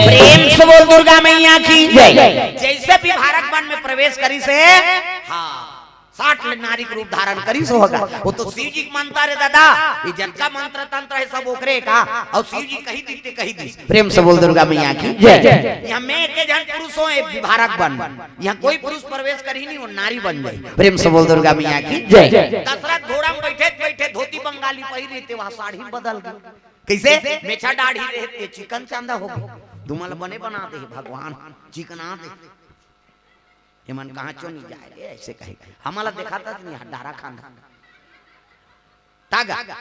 प्रेम से बोल दुर्गा मैया की जय। जैसे विभारक वन में प्रवेश करी से, हाँ, साठ ले नारी के रूप धारण करी से होगा। वो तो शिव जी के मंत्र है दादा, ये जतका मंत्र तंत्र है सब ओकरे का, और शिव जी कही दीते कही दी। प्रेम से बोल दुर्गा मैया की जय। यहाँ मैं एक जन पुरुष हो, ये विभारक वन, यहाँ कोई पुरुष प्रवेश करी नहीं, वो नारी बन जाए। प्रेम से बोल दुर्गा मैया की जय। दशरथ घोड़ा में बैठे बैठे धोती बंगाली पहिरे थे, वहाँ साड़ी बदल गई। कैसे? मेछा दाढ़ी रहे थे, चिकन चांदा हो गए। धूमल बने बना दे भगवान, चिकना दे। एमन कहाँ चो नहीं जाए रे, ऐसे कहे। हमला देखा था नहीं, डारा खान था। तागा।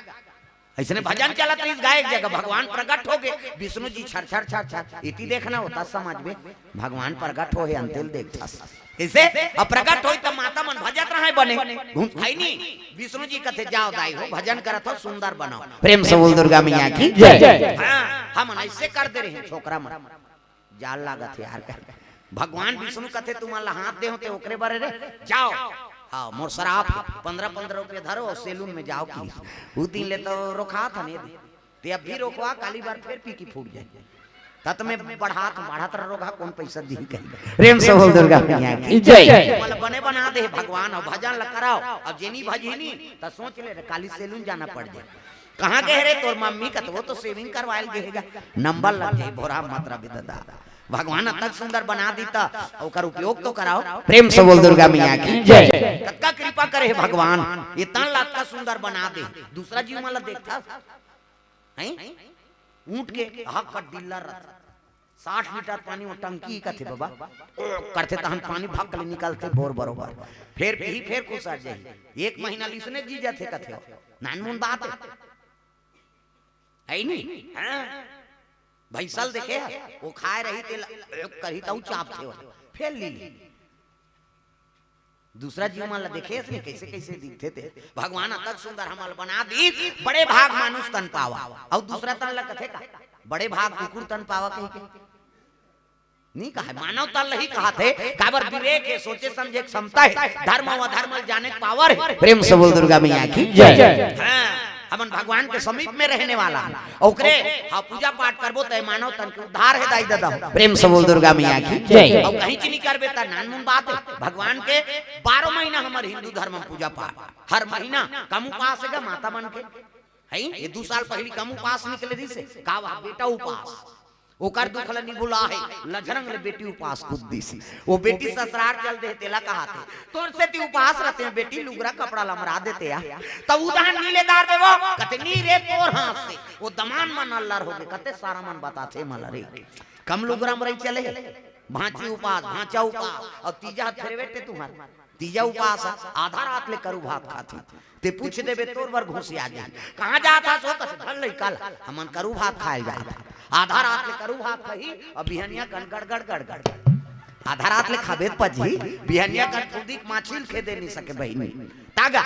ऐसने भजन चलत रहिस, गाय एक जगह भगवान प्रकट हो गए, विष्णु जी छर छर छर छर, इति देखना होता समाज में, भगवान प्रकट हो हे अंतेल देखता। कैसे? अब प्रकट होई त माता मन भजत रहे बने, घूम, है नी? विष्णु जी कथे, "जाओ दाई हो, भजन करत हो, सुंदर बनाओ।" प्रेम से बोल दुर्गा मैया की जय। हाँ, हम ऐसे कर दे रहे हैं छोकरा मन। जाल लागत हे यार, कहे। भगवान विष्णु कथे, "तुम्हारा हाथ दे होते ओकरे बारे रे, जाओ।" हाँ, मोर सराप हे, पन्द्रह पन्द्रह रुपया धरो और सैलून में जाओ की। उ दिन ले तो रोका था नहीं, ते अब भी रोकवा, काली बार फिर पी की फूट जाए। तत में बढ़ात, बढ़ात रोगा, कौन पैसा दी कहीं। प्रेम से बोल दुर्गा मैया की जय। मतलब बने बना दे भगवान, और भजन ल कराओ, अब जेनी भजी नी, त सोच ले रे, काली सैलून जाना पड़ जाए। कहाँ गए रे तोर मम्मी का, तो वो तो सेविंग करवायल गएगा, नंबर लग जाए, भोरा मात्रा भी दादा। भगवान अतक सुंदर बना दी त ओकर उपयोग तो कराओ। प्रेम से बोल दुर्गा मैया की जय। कतका कृपा करे हे भगवान, ये तन ला अतका सुंदर बना दे, दूसरा जीव मन ला देखता हैं? ऊंट के हक का डिल्ला रथ, साठ लीटर पानी वो टंकी कथे बाबा, ओ करथे तहन पानी भक ले निकलथे बोर बरोबर, फेर पीही फेर कुसर जाही। एक महीना लिसने जी जाथे कथे, नानमुन बात हे। है नी? हाँ। भैंसल देखे हे, वो खाए रही तेला, एक करही तऊ चाप थे, फेर ली ली। दूसरा जीव मन ला देखे हस नी, कैसे कैसे दिखथे ते। भगवान अतक सुंदर हमल बना दी, बड़े भाग मानुष तन पावा। अउ दूसरा तन ला कथे का, बड़े भाग कुकुर तन पावा कही के। नी कहा, मानव तन ला ही कहा थे, काबर विवेक हे, सोचे समझे के क्षमता हे, धर्म अउ अधर्म ल जाने के पावर हे। प्रेम से बोल दुर्गा मैया की जय। हाँ, हमन भगवान के समीप में रहने वाला हन। ओकरे, हाँ, पूजा पाठ करबो त मानव तन के उद्धार हे दाई ददा। प्रेम से बोल दुर्गा मैया की जय। अउ कहीं च नहीं करबे त नानमुन बात हे। भगवान के बारह महीना हमर हिंदू धर्म में पूजा पाठ, हर महीना कम उपास हे गा माता मन के। है ये दू साल पहली कम उपास निकले रहिसे, का वा बेटा उपास। ओकर दुख ल नी भुला हे, लझरंग ले बेटी उपास कूद दिस। वो बेटी ससुरार चल दे, तेला कहा थे, "तोर सेती उपास रहते हैं बेटी, लुगरा कपड़ा लमरा देते आ।" तब उधार नी ले दार देवो, कथे, "नी रे, तोर हाथ से।" वो दमान मन अल्लर हो गए, कथे, "सारा मन बताथे मला रे।" कम लुगरा म रही चले, भांची उपास, भांचा उपास, अउ तीजा फेरवेटे तुम्हार। तीजा उपास, आधा रात ले करू भात खाथे। ते पूछ देबे, तोर बर घुसिया जाही। "कहाँ जात हस हो?" कथे, "धर लइका ला, हमन करू भात खाए जात हन।" आधा रात ले करू भात खाही, अउ बिहनिया कन गड़गड़, गड़गड़। आधा रात ले खाबे त पजही, बिहनिया कन फुदी के माछी ल खेदे नी सके बहिनी। तागा,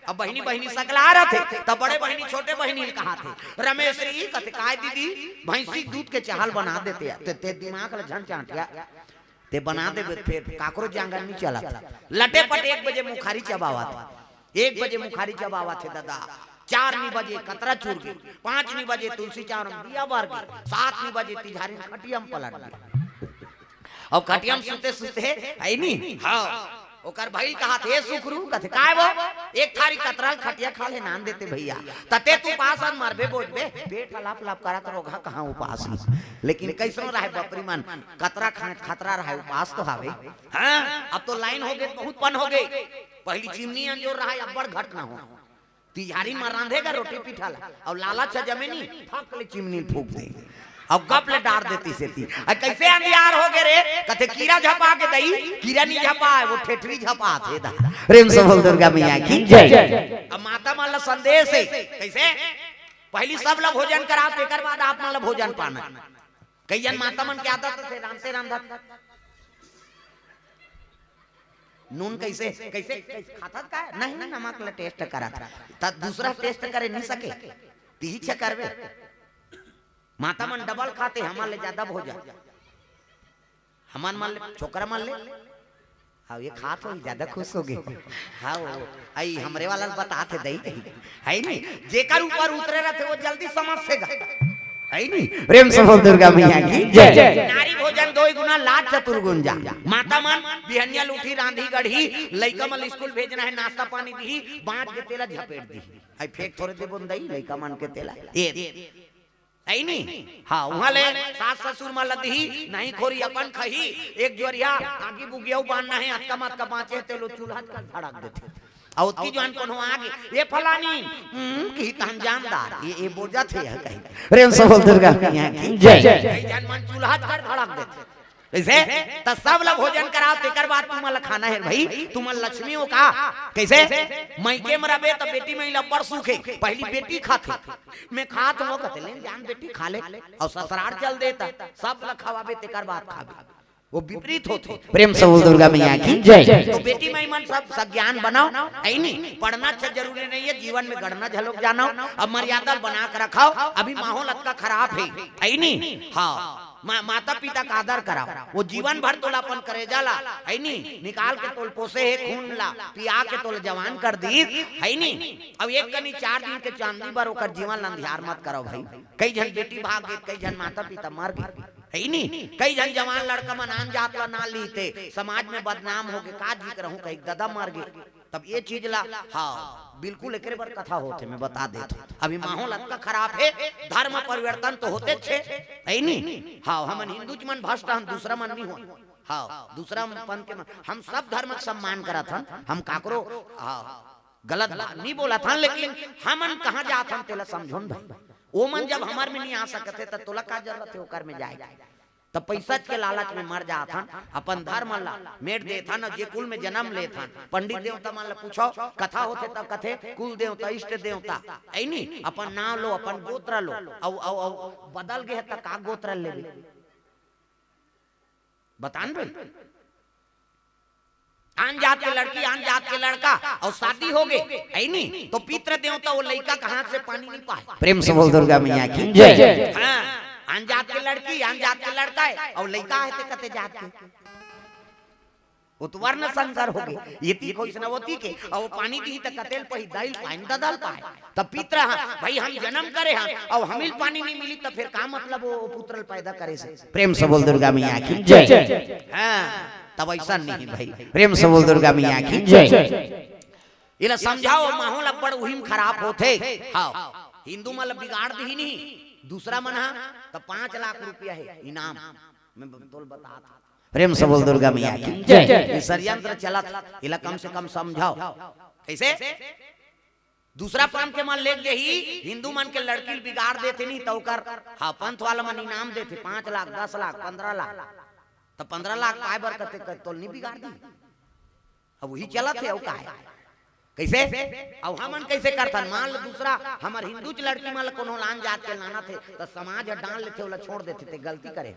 अब बहिनी, बहिनी सकला रथे, त बड़े बहिनी, छोटे बहिनी ल कहा थे, "रमेश री," कथे, "काय दीदी?" "भैंसी दूध के चाहल बना देते आ।" ते, ते दिमाग ल झन चांटिया। ते बना देबे, फेर काकरो जांगर नी चलत। लटे पट एक बजे मुखारी चबावत, एक बजे मुखारी चबावत हे ददा। चार नी बजे कतरा चुर गे, पांच नी बजे तुलसी चौरा म दिया बर गे, सात नी बजे तिझारी खटिया म पलट गे। अउ खटिया म सुते सुते, है नी? हाँ। ओकर भाई कहा थे, "सुखरू," कथे, "काय वो?" "एक थारी कतरा ल खटिया खाल हे नान देते भैया।" तते तू उपास अन मरबे बोझबे, पेट हलाप लाप करत रोगा कहाँ उपास ही। लेकिन कैसो रहे बपरी मन, कतरा खाए खतरा रहे, उपास तो हावे। हाँ, अब तो लाइन हो गए, बहुत पन हो गए। पहली चिमनी अंजोर रहा, अब्बड़ घटना हो। तिझारी म रांधेगा रोटी पीठा ला, अउ लालच ह जमे नी, फक ले चिमनी फूक दे, अउ गप ले डार देती सेती। "अ, कैसे अंधियार हो गए रे?" कथे, "कीरा झपा के दई।" "कीरा नी झपा, वो ठेठरी झपा थे दा।" प्रेम से बोल दुर्गा मैया की जय। अब माता मन ला संदेश हे, कैसे? पहली सब ला भोजन करा, तेकर बाद आप मन ला भोजन पाना। कई जन माता मन के आदत थे, रांधते रांधत नून कैसे, कैसे, कैसे खाथस का? नहीं, नमक ला टेस्ट करत। त दूसरा टेस्ट करे नहीं सके, तिही छे करबे। माता मन डबल खाथे, हमन ले ज्यादा भोजन। हमन मन ले, छोकरा मन ले। हाँ, ये खात हो, ज्यादा खुश हो गए। हाँ, वो, आई हमरे वाला ल बतात हे दई कही। है नी? जेकर ऊपर उतरे रहथे, वो जल्दी समझ से गा। है नी? प्रेम से बोल दुर्गा मैया की जय। नारी भोजन दोई गुना, लाज चतुर्गुन जा। माता मन बिहनिया ल उठी, रांधी गढ़ी, लइका मन ल स्कूल भेजना हे, नाश्ता पानी दिही, बांच के तेला झपेट दिही। है फेंक थोरे दे बोन दई, लइका मन के तेला। ए, है नी? हाँ, उहाँ ले सास ससुर मन ल दिही, नहीं खोरी अपन खही, एक जोरिया आगी बुगिया बांधना हे, अतका मतका बांचे हे, तेलो चूल्हा कर धड़क देथे। अउ ओतकी जुवान कोनो आगे, "ए फलानी," "हम्म," किही तहन जानदार, "ये, ये बोजत हे," यह कही। प्रेम से बोल दुर्गा मैया की जय। कई जन मन चूल्हा कर धड़क देथे। कइसे? त सब ला भोजन कराव, तेकर बाद तुमन ला खाना हे भाई, तुमन लक्ष्मी हो का? कइसे? मइके म रबे त बेटी मइला अब्बड़ सुख हे, पहिली बेटी खाथे, मैं खात हों कथे, ले जान बेटी खा ले, अउ ससुरार चल दे त सब ला खवाबे, तेकर बाद खाबे। वो विपरीत होथे। प्रेम से बोल दुर्गा मैया की जय। तो बेटी माई मन सब सज्ञान बनाव, अइनी? पढ़ना अच्छा जरूरी नहीं है, जीवन में गढ़ना झलोक जानव, अब मर्यादा बना के रखव। अभी माहौल अतका खराब हे, अइनी? हाँ, मा-, माता पिता का आदर कराव। वो जीवन भर तोला अपन करेजा ला, अइनी? निकाल के तोल पोसे हे, खून ला पिया के तोल जवान कर दीस, अइनी? अब एक कनी चार दिन के चांदी बर ओकर जीवन ला अंधियार मत कराव भाई। कई झन बेटी भाग गे, कई झन माता पिता मर गे, अइनी? कई झन जवान लड़का मन आन जात ला ना लीते, समाज में बदनाम होगे, का जी करहूं कहिके ददा मर गे। तब ये चीज ला, हाँ, बिल्कुल एकरे बर कथा होथे, मैं बता देत हूं। अभी माहौल अतका खराब हे, धर्म परिवर्तन तो होतेच हे, अइनी? हाँ, हमन हिंदू मन भ्रष्ट हन, दूसरा मन नहीं हो। हाँ, दूसरा पंथ के मन, हम सब धर्म के सम्मान करत हन, हम काकरो, हाँ, गलत बात नहीं बोलत हन, लेकिन हमन कहाँ जात हन तेला समझो न भाई। ओ मन जब हमर में नहीं आ सकत हे, त तोला का जरूरत हे ओकर में जाए के? त पैसा के लालच में मर जात हन, अपन धर्म ला मेट देत हन, अउ जे कुल में जन्म लेत हन, पंडित देवता मन ला पूछो, कथा होथे त कथे, कुल देवता, इष्ट देवता, अइनी? अपन नाव लो, अपन गोत्र लो, अउ, अउ, अउ बदल गे हे त का गोत्र लेबे? बतान भाई, आन जात के लड़की, आन जात के लड़का, अउ शादी होगे, अइनी? तो पितृ देवता वो लइका के हाथ से पानी नहीं पाय। प्रेम से बोल दुर्गा मैया की जय। हाँ, आन जात के लड़की, आन जात के लड़का हे, अउ लइका हे ते कते जात के, वो तो वर्ण संकर होगे। ये ती खोइस न वो ती के, अउ वो पानी दिही त कते ल पाही, दाई ल पाय न ददा ल पाय। तब पितृ, हाँ, भाई हम जन्म करे हन, अउ हमी ल पानी नहीं मिली, त फिर का मतलब वो पुत्र ल पैदा करे से? प्रेम से बोल दुर्गा मैया की जय। हाँ, तब अइसन नहीं भाई, प्रेम से बोल दुर्गा मैया की जय। एला समझाव, माहौल अब्बड़ उही म खराब होथे। हाँ, हिंदू मन ला बिगाड़ दिही नहीं, दूसरा मन हा त पाँच लाख रुपया हे इनाम, मैं ब-, तोल बतात हूं। प्रेम से बोल दुर्गा मैया की जय। ये षड्यंत्र चलत, एला कम से कम समझाव। कइसे? दूसरा पंथ के मन लेग जाही, हिंदू मन के लड़की ल बिगाड़ देथे नहीं, त ओकर, हाँ, पंथ वाला मन इनाम देथे, पाँच लाख, दस लाख, पन्द्रह लाख। त पन्द्रह लाख पाय बर कते, कते तोल नहीं बिगाड़ दी? अब वही चलत हे, अउ का हे? कइसे? अउ हमन कइसे करथन? मान ल दूसरा हमर हिंदू च लड़की मन ल कोनो लान जात के लानत हे, त समाज ह डांट लेथे, ओला छोड़ देथे, ते गलती करे।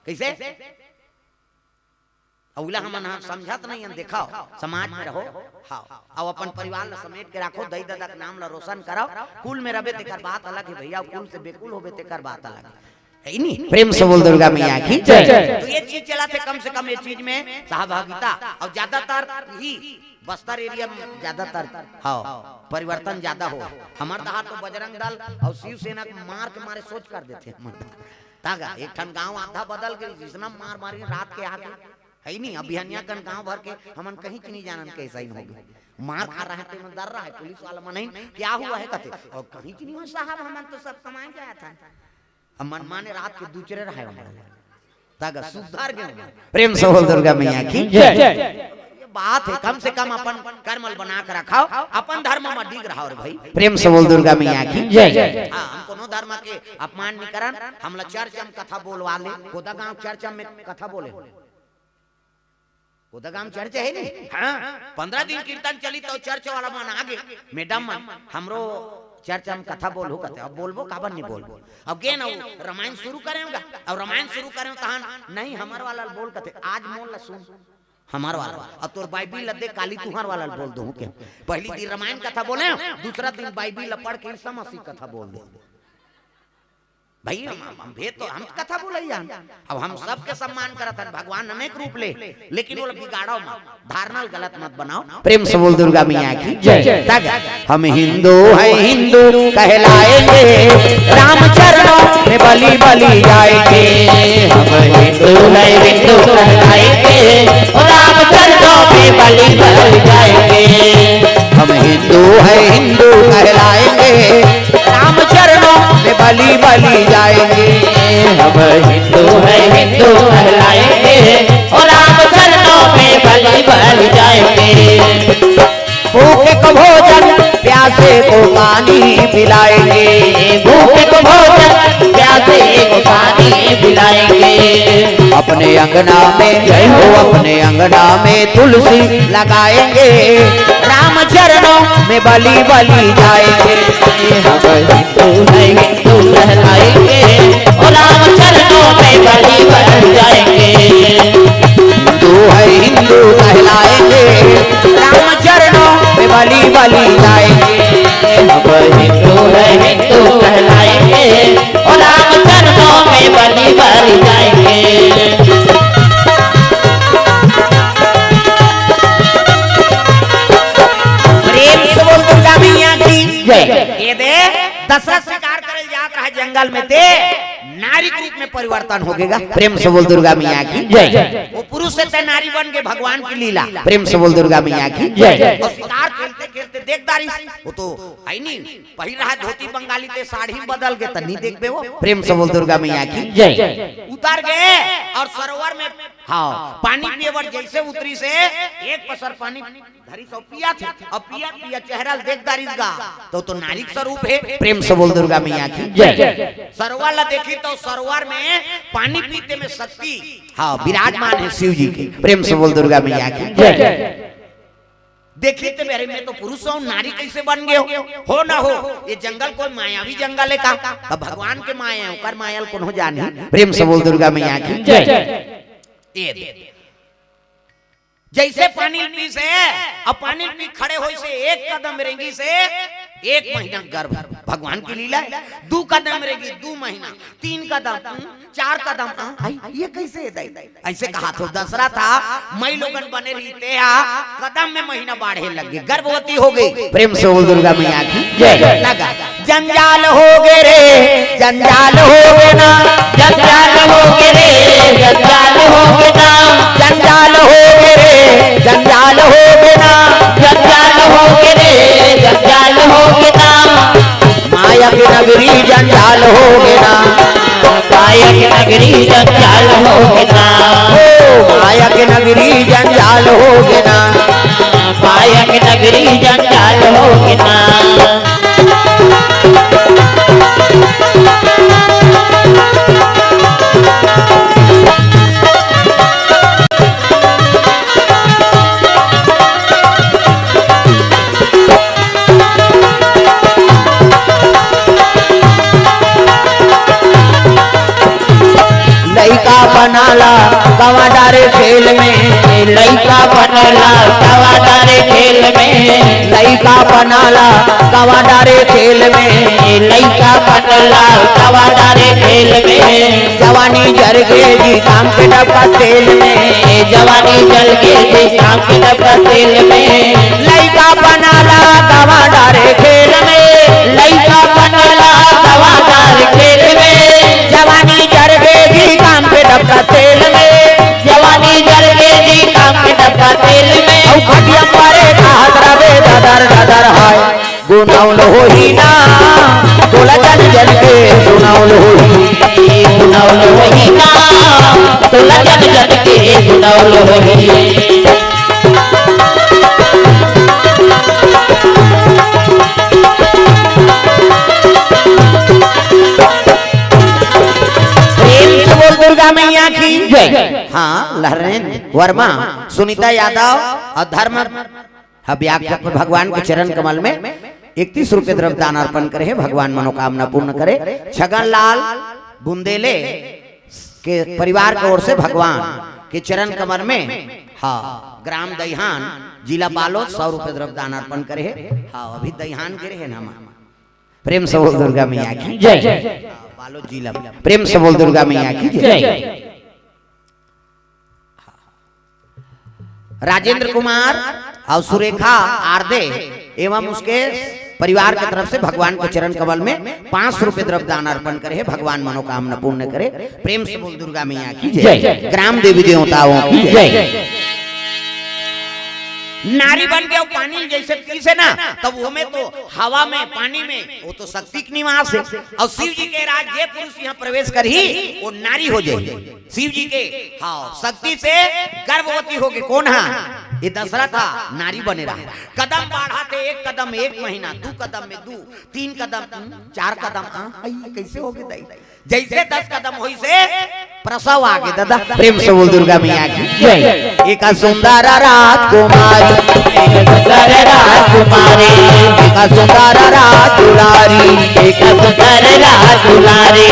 कइसे? अउ ओला हमन ह समझत नहीं हन, देखाव, समाज में रहो, हाँ, अउ अपन परिवार ला समेट के राखो, दई ददा के नाम ला रोशन कराव, कुल में रबे तेकर बात अलग हे भैया, कुल से बेकुल होबे तेकर बात अलग हे। हे नी? प्रेम से बोल दुर्गा मैया की जय। तो ये चीज चलत हे, कम से कम ये चीज में सहभागिता, अउ ज्यादातर ही बस्तर एरिया में ज्यादातर, हाँ, परिवर्तन ज्यादा हो। हमर डहार तो बजरंग दल अउ शिवसेना के मार के मारे सोच कर देथे हमर। तागा एक ठन गांव आधा बदल गे, जिसना मार मारी रात के आके, हे नी? अभी हनिया कन गांव भर के हमन कहीं च नहीं जानन, कइसा ही होगे। मार खा रहे ते मन डर रहा है, पुलिस वाला मन ही, "क्या हुआ है?" कथे, "अउ कहीं च नहीं हुआ साहब, हमन तो सब कमाए जात हन।" अब मनमाने रात के दूसरे रहे हमन। तागा सुधार गे हमन। प्रेम से बोल दुर्गा मैया की जय। ये बात हे, कम से कम अपन कर्म ल बना के रखाव, अपन धर्म म अडिग रहाव रे भाई। प्रेम से बोल दुर्गा मैया की जय। हाँ, हम कोनो धर्म के अपमान नहीं करन, हमला चर्च म कथा बोलवा ले, कोदा गांव चर्च में कथा बोले। कोदा गांव चर्च हे नी? हाँ, पन्द्रह दिन कीर्तन चली त चर्च वाला मन आगे, "मैडम मन, हमरो चर्च म कथा बोलहू," कथे, "अब बोलबो, काबर नहीं बोलबो?" अब गे न, अउ रामायण शुरू करे होगा, अउ रामायण शुरू करे तहन, "नहीं, हमर वाला ल बोल," कथे, "आज मोर ला सुन, हमर वाला, अब तोर बाइबिल ला दे, काली तुहर वाला ल बोल दूं के।" पहली दिन रामायण कथा बोले, दूसरा दिन बाइबिल ला पढ़ के ईसा मसीह कथा बोल दे। भाई, हम, हम, हम भेद तो, हम कथा बोलइया हन। अब हम सबके सम्मान करत हन, भगवान अनेक रूप ले, लेकिन ओला बिगाड़ो मत, धारणा ल गलत मत बनाव। प्रेम से बोल दुर्गा मैया की जय। तग हम हिंदू हैं, हिंदू कहलाएंगे, राम चरणों में बलि बलि जाएंगे। हम हिंदू हैं, हिंदू कहलाएंगे, राम चरणों में बलि बलि जाएंगे। हम हिंदू हैं, हिंदू कहलाएंगे, राम चरणों में बलि बलि जाएंगे। हम हिंदू हैं, हिंदू कहलाएंगे, और राम चरणों में बलि बलि जाएंगे। भूखे को भोजन, प्यासे को पानी पिलाएंगे। भूखे को भोजन, प्यासे को पानी पिलाएंगे। अब अपने अंगना में, जय हो, अपने अंगना में तुलसी लगाएंगे, राम चरणों में बलि बलि जाएंगे। हम हिंदू हैं, हिंदू कहलाएंगे, और राम चरणों में बलि बलि जाएंगे। हिंदू है, हिंदू कहलाएंगे, राम चरणों में बलि बलि जाएंगे। हम हिंदू हैं, हिंदू कहलाएंगे, और राम चरणों में बलि बलि जाएंगे। प्रेम से बोल दुर्गा मैया की जय। ये दे, दशरथ शिकार करे जात रहा जंगल में, ते नारी के रूप में परिवर्तन हो गएगा। प्रेम से बोल दुर्गा मैया की जय। वो पुरुष से ते नारी बन के भगवान की लीला। प्रेम से बोल दुर्गा मैया की जय। और शिकार खेलते खेलते देख दारी, वो तो है नहीं, पहिर रहा धोती बंगाली, ते साड़ी बदल के त नहीं देखबे वो। प्रेम से बोल दुर्गा मैया की जय। उतर गए और सरोवर में, हाँ, पानी पिए बर जैसे उतरी से एक पसर पानी धरी सो पिया थे। अब पिया पिया चेहरा देख दारिस गा, तो तो नारी के स्वरूप है। प्रेम से बोल दुर्गा मैया की जय। सरोवर ला देखी तो सरोवर में पानी पीते में शक्ति, हाँ, विराजमान है शिव जी की। प्रेम से बोल दुर्गा मैया की जय। देखी ते मेरे में तो पुरुष हो, नारी कैसे बन गए हो? हो ना हो, ये जंगल कोई मायावी जंगल है का? अब भगवान के माया है, ओकर माया ल कोनो जानी। प्रेम से बोल दुर्गा मैया की जय। ये दे। जैसे पानी पी से, अब पानी पी खड़े होई से एक कदम रेंगी से एक महीना गर्भ। भगवान की लीला है। दू कदम रेंगी, दू महीना, तीन कदम, हम्म, चार कदम, हाँ, आई, ये कैसे है दाई? ऐसे कहा तो दशरथ हा, मई लोगन बने रहिते हा, कदम में महीना बाढ़े लग गए, गर्भवती हो गई। प्रेम से बोल दुर्गा मैया की जय। लगा जंजाल हो गे रे, जंजाल हो गे ना, जंजाल हो गे रे, जंजाल हो गे ना, जंजाल हो गे रे, जंजाल हो गे ना, जंजाल हो गे रे, जंजाल हो गे ना। माया के नगरी जंजाल हो गे ना, माया के नगरी जंजाल हो गे ना, ओ माया के नगरी जंजाल हो गे ना, माया के नगरी जंजाल हो गे ना। लइका बनाला गवा डारे खेल में, लइका बनाला गवा डारे खेल में, लइका बनाला गवा डारे खेल में, लइका बनाला गवा डारे खेल में। जवानी जर गे जी काम के डब्बा तेल में, जवानी जल गे जी काम के डब्बा तेल में। लइका बनाला गवा डारे खेल में, लइका बनाला गवा डारे खेल में। जवानी जर गे जी काम के डब्बा तेल में, जवानी जर गे जी काम के डब्बा तेल में। औ खटिया परे कहत रबे डदर डदर हाय। गुनौल होही ना, तोला जन जन के सुनौल होही। गुनौल होही ना, तोला जन जन के गुनौल होही। प्रेम से बोल दुर्गा मैया की जय। हाँ, लहरेन वर्मा, सुनीता यादव और धर्म अब व्याख्या पर भगवान के चरण कमल में इकतीस रुपये द्रव्य दान अर्पण करे हे, भगवान मनोकामना पूर्ण करे। छगन लाल बुंदेले के परिवार के ओर से भगवान के चरण कमल में, हाँ, ग्राम दईहान, जिला बालोद, सौ रुपये द्रव्य दान अर्पण करे हे। हाँ, अभी दईहान गिरे हे ना माँ। प्रेम से बोल दुर्गा मैया की जय। हाँ, बालोद जिला में। प्रेम से बोल दुर्गा मैया की जय। जय। राजेंद्र कुमार और सुरेखा आरदे एवं उसके परिवार की तरफ से भगवान के चरण कमल में पाँच सौ रुपये द्रव्य दान अर्पण करे हे, भगवान मनोकामना पूर्ण करे। प्रेम से बोल दुर्गा मैया की जय। जय। ग्राम देवी देवताओं की जय। जय। नारी बन के वो पानी जैसे पी से ना, तब वो में तो हवा में, पानी में, वो तो शक्ति के निवास है। और शिव जी के राज जे पुरुष यहाँ प्रवेश करही, वो नारी हो जाए। शिव जी के, हाँ, शक्ति से गर्भवती हो गए। कौन हा? ये दशरथ हा, नारी बने रहा। कदम बाढ़ा थे, एक कदम एक महीना, दू कदम में दू, तीन कदम, हम्म, चार कदम, हाँ, आई, कैसे हो गे दाई? जैसे दस कदम होइसे प्रसव आ गे दादा। प्रेम से बोल दुर्गा मैया की जय। एक सुंदर राजकुमारी, एक सुंदर राजकुमारी, एक सुंदर राजकुमारी, एक सुंदर राजकुमारी।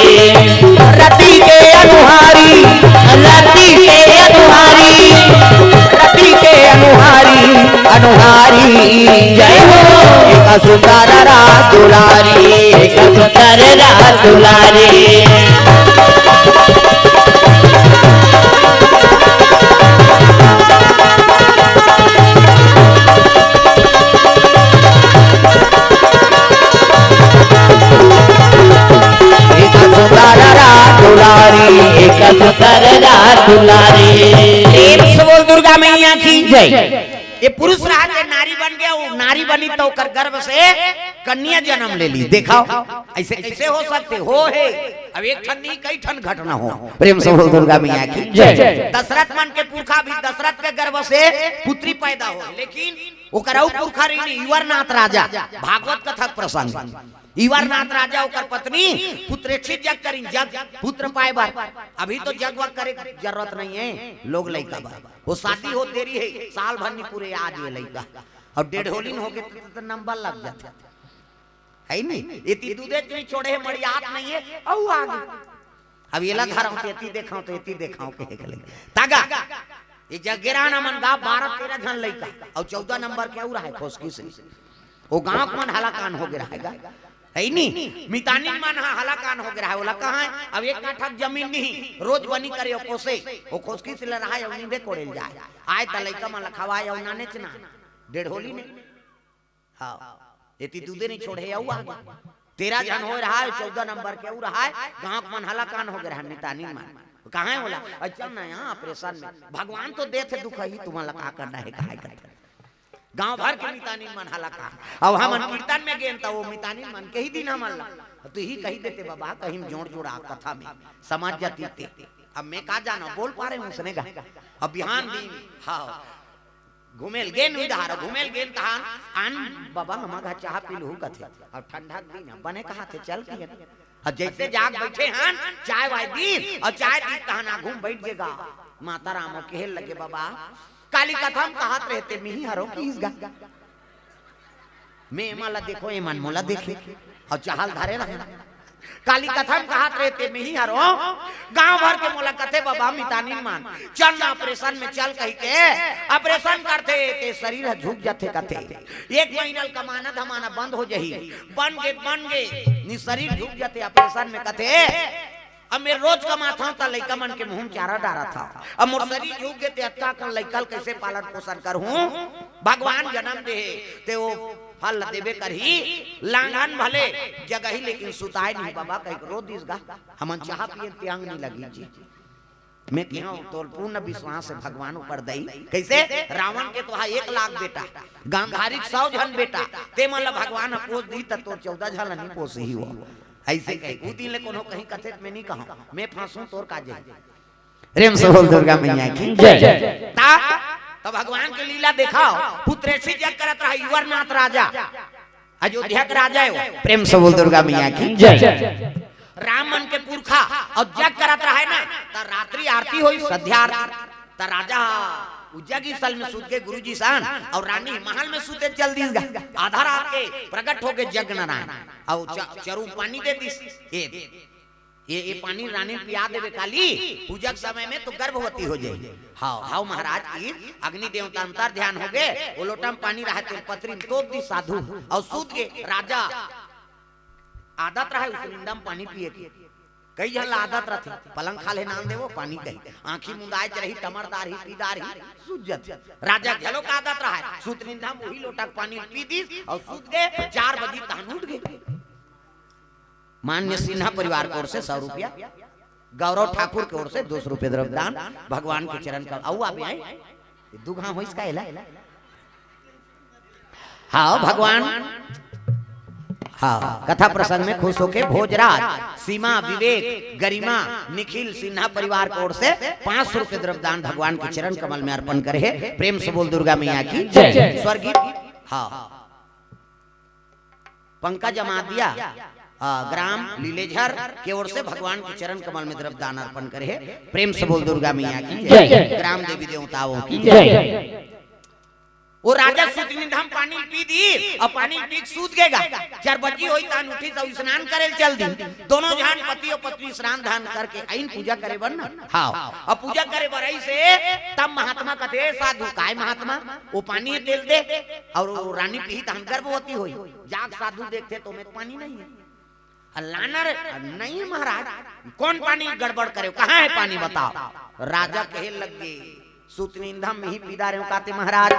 रति के अनुहारी, रति के अनुहारी, रति के अनुहारी, अनुहारी। जय हो। एक सुंदर राज दुलारी, एक सुंदर राज दुलारी। एक सुंदर रात दुलारी, एक सुंदर रात दुलारी। प्रेम से बोल दुर्गा मैया की जय। ये पुरुष रहा ते नारी बन गया, वो नारी बनी तो ओकर गर्भ से कन्या जन्म ले ली। देखो, ऐसे कैसे हो सकते? हो हे। अब एक ठन नहीं, कई ठन घटना हो। प्रेम से बोल दुर्गा मैया की जय। दशरथ मन के पुरखा भी दशरथ के गर्भ से पुत्री पैदा हो, लेकिन ओकर अउ पुरखा रहिन इवरनाथ राजा, भागवत कथा प्रसंग। इवरनाथ राजा ओकर पत्नी पुत्रेक्षी जग करिन, जग पुत्र पाए बर। अभी तो जग वग करे के जरूरत नहीं है, लोग लइका बर। वो शादी हो देरी है, साल भर नहीं पूरे आज ये लइका। और डेढ़ोलिन हो गे तो, तो नंबर लग जाथे। है नहीं? एती दूधे नहीं छोड़े है, मड़ियात नहीं है, अउ आगे। अब एला धरम तो एती देखाओ तो एती देखाओ कहे के लगे। तागा, ये जगेरान मन गा बारह तेरह झन लइका, अउ चौदह नंबर के अउ रहा है खोसकी से। वो गांव के मन हलाकान हो गे रहा हे गा। है नी? मितानिन मन हा हलाकान हो गे रहा है, ओला कहा है? अब एक काठा के जमीन नहीं, रोज बनी करे अउ पोसे, वो खोसकी से ले रहा है, अउ नींदे कोड़े ल जाए। आए त लइका मन ल खवाए, अउ नानेच ना, डेढ़ोली नहीं। हाँ, एती दूधे नहीं छोड़े, अउ आगे। तेरह झन होए रहा है, चौदह नंबर के अउ रहा है, गांव के मन हलाकान हो गे रहा है, मितानिन मन। कहा है ओला? "अरे चल ना यहाँ ऑपरेशन में, भगवान तो देथे दुख ही, तुमन ला का करना है, कहा है करथे।" गांव भर के मितानिन मन हलाकान। अब हमन कीर्तन में गेन, त वो मितानिन मन के ही दिन हमन ला। अब तू ही कही देते बाबा, कहीं जोड़ जोड़ा कथा में समझ जाती ते। अब मैं का जाना, बोल पा रहे हूँ उसने गा। अब बिहान दिन, हाँ, घूमेल गेन उधार, घूमेल गेन तहान, आन बाबा, हमा घर चाह पी लूहू कथे। अब ठंडा के दिन है, बने कहा थे, चल के। अब जैसे जाग बैठे हन, चाय वाय दी, और चाय दी तहान आगू में बैठ गेगा। माता राम कहे लगे, "बाबा, काली कथा में कहत रहते, मिही हरो की इस गा।" मैं एमा ला देखो, एमन मोला देखे, और चाहल धरे रहे। काली कथा में कहत रहे ते मिही हरो, गांव भर के मोला कथे बाबा मितानिन मन, "चल ना ऑपरेशन में चल," कही के ऑपरेशन करथे, ते शरीर ह झुक जाथे कथे। एक महीना ल कमाना धमाना बंद हो जाही, बन गे, बन गे, नी शरीर झुक जाथे ऑपरेशन में कथे। अब मैं रोज कमात हंव, त लइका मन के मुंह में चारा डारत हंव। अब मोर शरीर झुक गे, ते अतका कन लइका ल कइसे पालन पोषण करहूं? भगवान जन्म दे हे, ते वो फल देबे करही। लांघन भले जगही, लेकिन सुताय नहीं बाबा, कहि के रो दिस गा। हमन चाह पिए, ते अंग नहीं लगी जी। मैं कहा, तोर पूर्ण विश्वास है भगवान ऊपर दई। कइसे? रावण के तो हा एक लाख बेटा, गांधारी के सौ झन बेटा, ते मन ला भगवान ह पोस दी, त तोर चौदह झन ला नहीं पोसही वो। अइसे कही, उ दिन ले कोनो कहीं कथे, त मैं नहीं कहंव, मैं फांसूं तोर का जही। प्रेम से बोल दुर्गा मैया की जय। ता, त भगवान के लीला देखाव, पुत्रेसी जग करत रहा इवरनाथ राजा, अयोध्या के राजा है वो। प्रेम से बोल दुर्गा मैया की जय। राम मन के पुरखा अउ जग करत रहा है ना, त रात्रि आरती होई, संध्या आरती। त राजा उ जग इसल में सुत गे गुरुजी सन, अउ रानी महल में सुते चल दिस गा। आधा रात के प्रगट हो गे जग नारायण, अउ च-, चरू पानी दे दिस। ए, ये, ये पानी रानी पिया देवे काली, पूजा के समय में तो गर्भवती हो जाए। हाव, हाव महाराज की अग्नि देवता अंतर ध्यान हो गए, वो लोटा में पानी रहा, तेल पत्री में तोप दी साधु, अउ सूत गए राजा। आदत रहा उस निंदा में पानी पिए के, कई झन ला आदत रहथे, पलंग खाल्हे नान देवो, पानी कही, आंखी मुंदाए रही, टमरदार ही, पीदार ही, सूत जथे। राजा घलो का आदत रहा, सूत निंदा में वही लोटा के पानी पी दिस, अउ सूत गए, चार बजे तहन उठ गए। मान्य सिन्हा परिवार की ओर से सौ रुपया, गौरव ठाकुर की ओर से दो सौ रुपये द्रव्य दान, भगवान के चरण का। अउ आप आए, दुगहा हो इसका एला। हाँ भगवान, हाँ, कथा प्रसंग में खुश होके भोजराज, सीमा, विवेक, गरिमा, निखिल सिन्हा परिवार की ओर से पाँच सौ रुपये द्रव्य दान भगवान के चरण कमल में अर्पण करे है। प्रेम से बोल दुर्गा मैया की जय। स्वर्गीय, हाँ, पंकज अमादिया, आ, ग्राम लीलेझर के ओर से भगवान के चरण कमल में द्रव्य दान अर्पण करे हे। प्रेम से बोल दुर्गा मैया की जय। जय। ग्राम देवी देवताओं की जय। जय। वो राजा सुतनी धाम पानी पी दी अउ पानी पी के सूत गेगा। चार बजी होई तान उठी तो स्नान करे चल दी। दोनों जहान पति अउ पत्नी स्नान ध्यान करके आइन पूजा करे बर ना। हाँ, अब पूजा करे बर आई से तब महात्मा कथे, "साधु, काय महात्मा, वो पानी तेल दे।" अउ वो रानी पीही तहन गर्भवती होई। जाग साधु देखथे तो में पानी नहीं है। अ, लाना रे, अ, नहीं महाराज, कौन पानी गड़बड़ करे, कहाँ है पानी बताओ? राजा कहे लग गे, "सुतनिंदा में ही पीदा रहे काते महाराज।"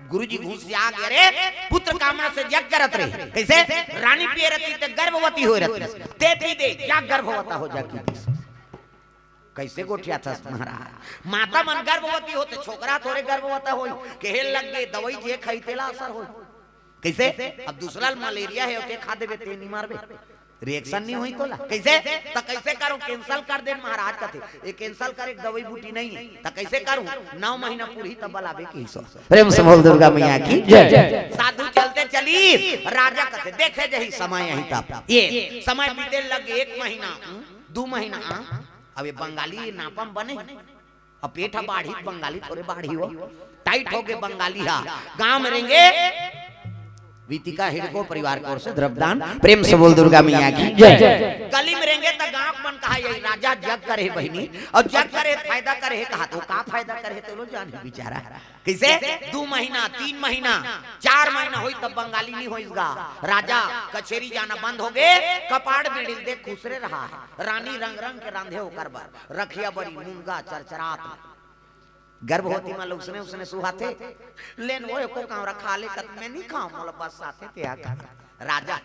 गुरुजी घुसिया गे, "अरे पुत्र कामना से यज्ञ करत रहे।" कैसे? रानी पिए रहती ते गर्भवती हो रहती, ते पी दे, या गर्भवता हो जा की। कैसे गोठियाथस महाराज? माता मन गर्भवती होते, छोकरा थोरे गर्भवता होई। कहे लग गे, "दवाई जे खाई तेला असर होई।" कैसे? अब दूसरा ल मलेरिया हे, ओके खा देबे, ते नहीं मारबे, reaction नहीं होई तोला। कैसे? त कैसे करूं? Cancel कर दे महाराज कथे। ये cancel करे के दवाई बूटी नहीं है, त कैसे करूं? नौ महीना पूरी तब बलाबे की सो। प्रेम से बोल दुर्गा मैया की जय। साधु चलते चली, राजा कथे, "देखे जही समय यही तब।" ये समय बीते लग एक महीना, दू महीना, अब ये बंगाली नापम बने, अब पेट ह बाढ़ी, बंगाली थोरे बाढ़ी हो, tight हो गे बंगाली हा। गांव में रेंगे, वितिका हिड़को परिवार की ओर से द्रव्यदान। प्रेम से बोल दुर्गा मैया की जय। गली में रेंगे त गांव के मन कहा, "यही राजा जग करे बहिनी, अउ जग करे फायदा करे," कहा तो का फायदा करे तो लो जाने बेचारा। कैसे? दू महीना, तीन महीना, चार महीना होई तब बंगाली नहीं होइस गा। राजा कचेरी जाना बंद हो गे, कपाड़ बेड़िल दे खुसरे रहा है। रानी रंग रंग के रांधे ओकर बर, रखिया बरी मुनगा चरचरात में। गर्भवती मां ल उसने उसने सुहाथे, लेन वो एको कांवरा खा ले, कत में नहीं खाओ, मोला बस साथे ते आ खा। राजा,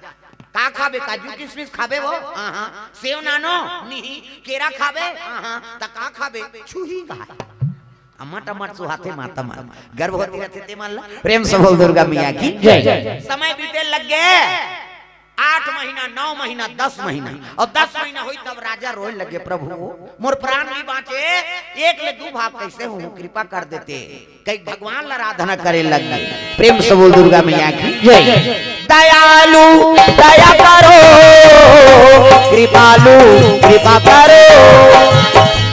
"का खाबे? काजू किशमिश खाबे वो?" "हाँ, हाँ।" "सेव नानो?" "नहीं।" "केरा खाबे?" "हाँ, हाँ।" "त का खाबे?" "छुही खाए।" अमट अमट सुहाथे माता मन, गर्भवती रहते ते मन ला। प्रेम से बोल दुर्गा मैया की जय। समय बीते लग गे, आठ महीना, नौ महीना, दस महीना, अउ दस महीना होई तब राजा रोए लगे, "प्रभु, मोर प्राण नहीं बांचे, एक ले दू भाग कैसे हो, कृपा कर देते।" कई भगवान ला आराधना करे लग गे। प्रेम से बोल दुर्गा मैया की जय। दयालु दया करो, कृपालु कृपा करो।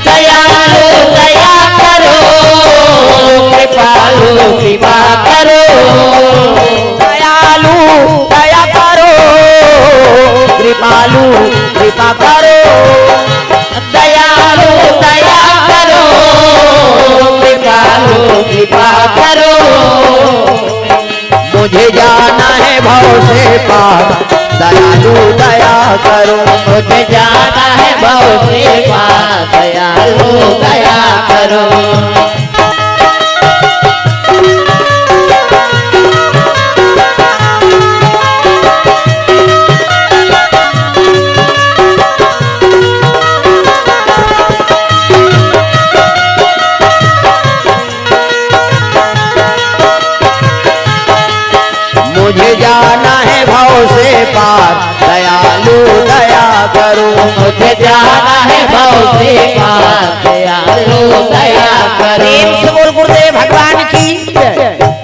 दयालु दया करो, कृपालु कृपा करो। दयालु दया करो, कृपालु कृपा करो। दयालु दया करो, कृपालु कृपा करो। मुझे जाना है भव से पार, दयालु दया करो। मुझे जाना है भव से पार, दयालु दया करो। मुझे जाना है भव से पार, दयालु दया करो। मुझे जाना है भव से पार, दयालु दया करो। प्रेम से बोल गुरुदेव भगवान की।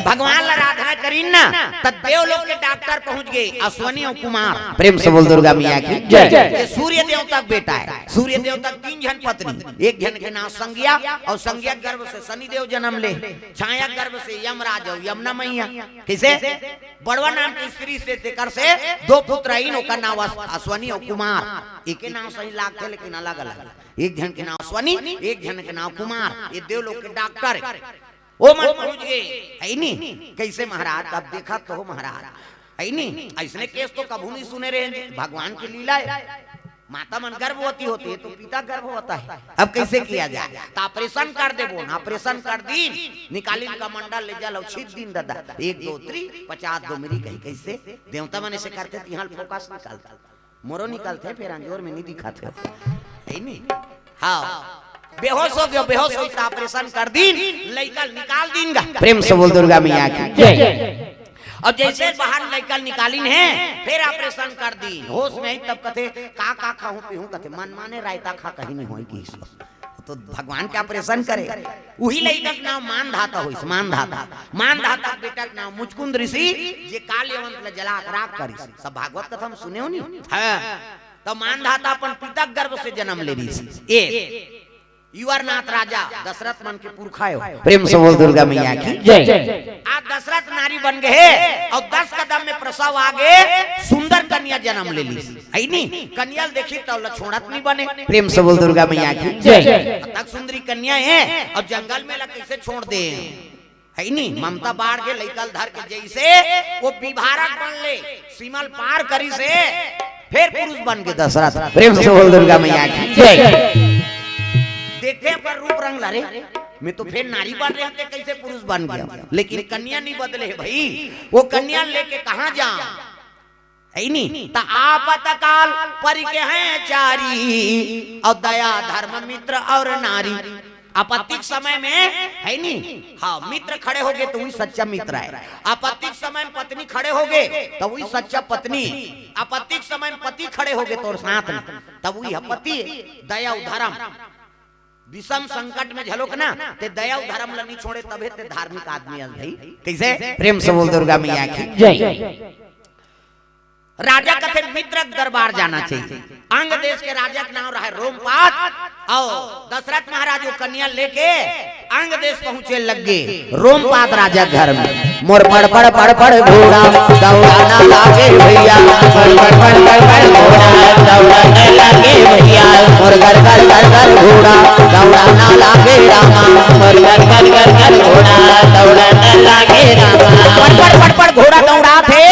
भगवान ला आराधना करीन ना, त देव लोग के डॉक्टर पहुंच गे, अश्वनी अउ कुमार। प्रेम से बोल दुर्गा मैया की जय। ये सूर्य देवता के बेटा है। सूर्य देवता के तीन झन पत्नी, एक झन के नाम संज्ञा, अउ संज्ञा गर्भ से शनि देव जन्म ले, छाया गर्भ से यमराज अउ यमुना मैया। कैसे? बड़वा नाम की स्त्री से, तेकर से दो पुत्र आइन, ओकर नाम अस-, अश्वनी अउ कुमार। एके नाम सही लागथे, लेकिन अलग-अलग। एक झन के नाम अश्वनी, एक झन के नाम कुमार। ये देव लोग के डॉक्टर हे। ओ मन पहुंच गे, है नी? कैसे महाराज? अब देखा तो महाराज, है नी? ऐसने केस तो कभू नहीं सुने रहे, भगवान की लीला है। माता मन गर्भवती होती है तो पिता गर्भ होता है, अब कैसे किया जाए? तो ऑपरेशन कर देबो ना, ऑपरेशन कर दीन, निकालिन कमंडल ले जल अउ छीत दीन ददा, एक दो त्री पचास दो मेरी कही। कैसे देवता मन ऐसे करते, तिहां फोकस निकालता, मोरो निकलते, फिर अंजोर में नहीं दिखाते, है नी? हाँ, बेहोश हो गयो, बेहोश होई तो ऑपरेशन कर दीन, लइका निकाल दीन गा। प्रेम से बोल दुर्गा मैया की जय। अब जैसे बाहर लइका निकालिन है, फिर ऑपरेशन कर दीन, होश में आई तब कथे, "का का खाहूं पीहूं?" कथे, "मन माने रायता खा, कहीं नहीं होई की।" तो भगवान के ऑपरेशन करे। उही लइका के नाम मानधाता होइस, मानधाता। मानधाता के बेटा के नाम मुचकुंद ऋषि, जे काल यवंत ल जला के राख करिस। सब भागवत कथा म सुने हो नी? हाँ। तो मानधाता अपन पिता के गर्भ से जन्म ले रहिस। ए, युवरनाथ राजा दशरथ मन के पुरखा हो। प्रेम से बोल दुर्गा मैया की जय। आज दशरथ नारी बन गए हे अउ दस कदम में प्रसव आगे सुंदर कन्या जन्म ले लिस। है नी? कन्या ल देखी त ओला छोड़त नहीं बने। प्रेम से बोल दुर्गा मैया की जय। अतक सुंदरी कन्या हे अउ जंगल में ला कैसे छोड़ दे? है नी? ममता बाढ़ के लइका ल धर के जैसे वो विभारक बन ले, सीमा ल पार करिस हे, फेर पुरुष बन के दशरथ। प्रेम से बोल दुर्गा मैया की जय। देखे पर रूप रंग ला रे, मैं तो फेर नारी बन रहे थे, कैसे पुरुष बन गया? लेकिन कन्या नहीं बदले हे भाई, वो कन्या लेके कहाँ जा? है नी? त आपतकाल परिके हैं चारी, अउ दया धर्म मित्र अउ नारी। आपत्ति के समय में, है नी? हाँ, मित्र खड़े होगे त उही सच्चा मित्र हे। आपत्ति के समय में पत्नी खड़े होगे त उही सच्चा पत्नी। आपत्ति के समय में पति खड़े होगे तोर साथ में, तब उही ह पति। दया अउ धर्म। विषम संकट में झलोक ना, ते दया अउ धर्म ल नी छोड़े, तभे ते धार्मिक आदमी अस भाई। कैसे? प्रेम से बोल दुर्गा मैया की जय। राजा कथे मित्र के दरबार जाना चाहिए। अंग देश के राजा के नाम रहे रोमपाद, अउ दशरथ महाराज वो कन्या लेके अंग देश पहुंचे लग गे। रोमपाद राजा घर में मोर पड़ पड़ पड़ पड़ घोड़ा दौड़ाना लागे भैया, पड़ पड़ पड़ पड़ पड़ घोड़ा दौड़ाना लागे भैया, मोर घर घर घर घर घोड़ा दौड़ाना लागे रामा, मोर घर घर घर घर घोड़ा दौड़ाना लागे रामा। पड़ पड़ पड़ पड़ घोड़ा दौड़ा थे।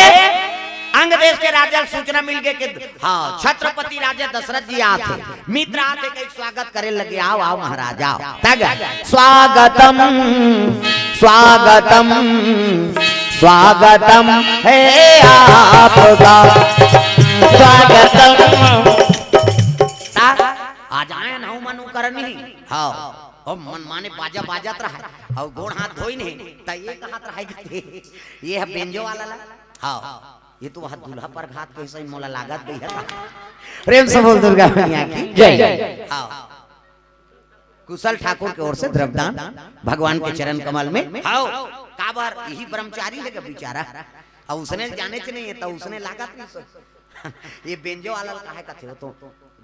अंग देश के राजा ल सूचना मिल गए कि हाँ, छत्रपति राजा दशरथ जी आत हे, मित्र आत हे, कहीं स्वागत करे लगे, आओ, आओ महाराज, आओ। तग स्वागतम, स्वागतम, स्वागतम है आपका, स्वागतम। ता, आज आयन हूँ मनु करनी, हाँ, ओ मन माने बाजा बाजत रहा, अउ गोड़ हाथ धोई नहीं, त ये कहत रहा कि ये है बेंजो वाला ला, हाँ। ये तो वह दूल्हा परघात के सही मोला लागत गई है। प्रेम से बोल दुर्गा मैया की जय। हाँ। कुशल ठाकुर के ओर से द्रव्यदान भगवान के चरण कमल में। हाँ। काबर यही ब्रह्मचारी हे बेचारा, अउ उसने जानेच नहीं हे, त उसने लागत नहीं सो। ये बेंजो वाला ल काहे कथे हो तो?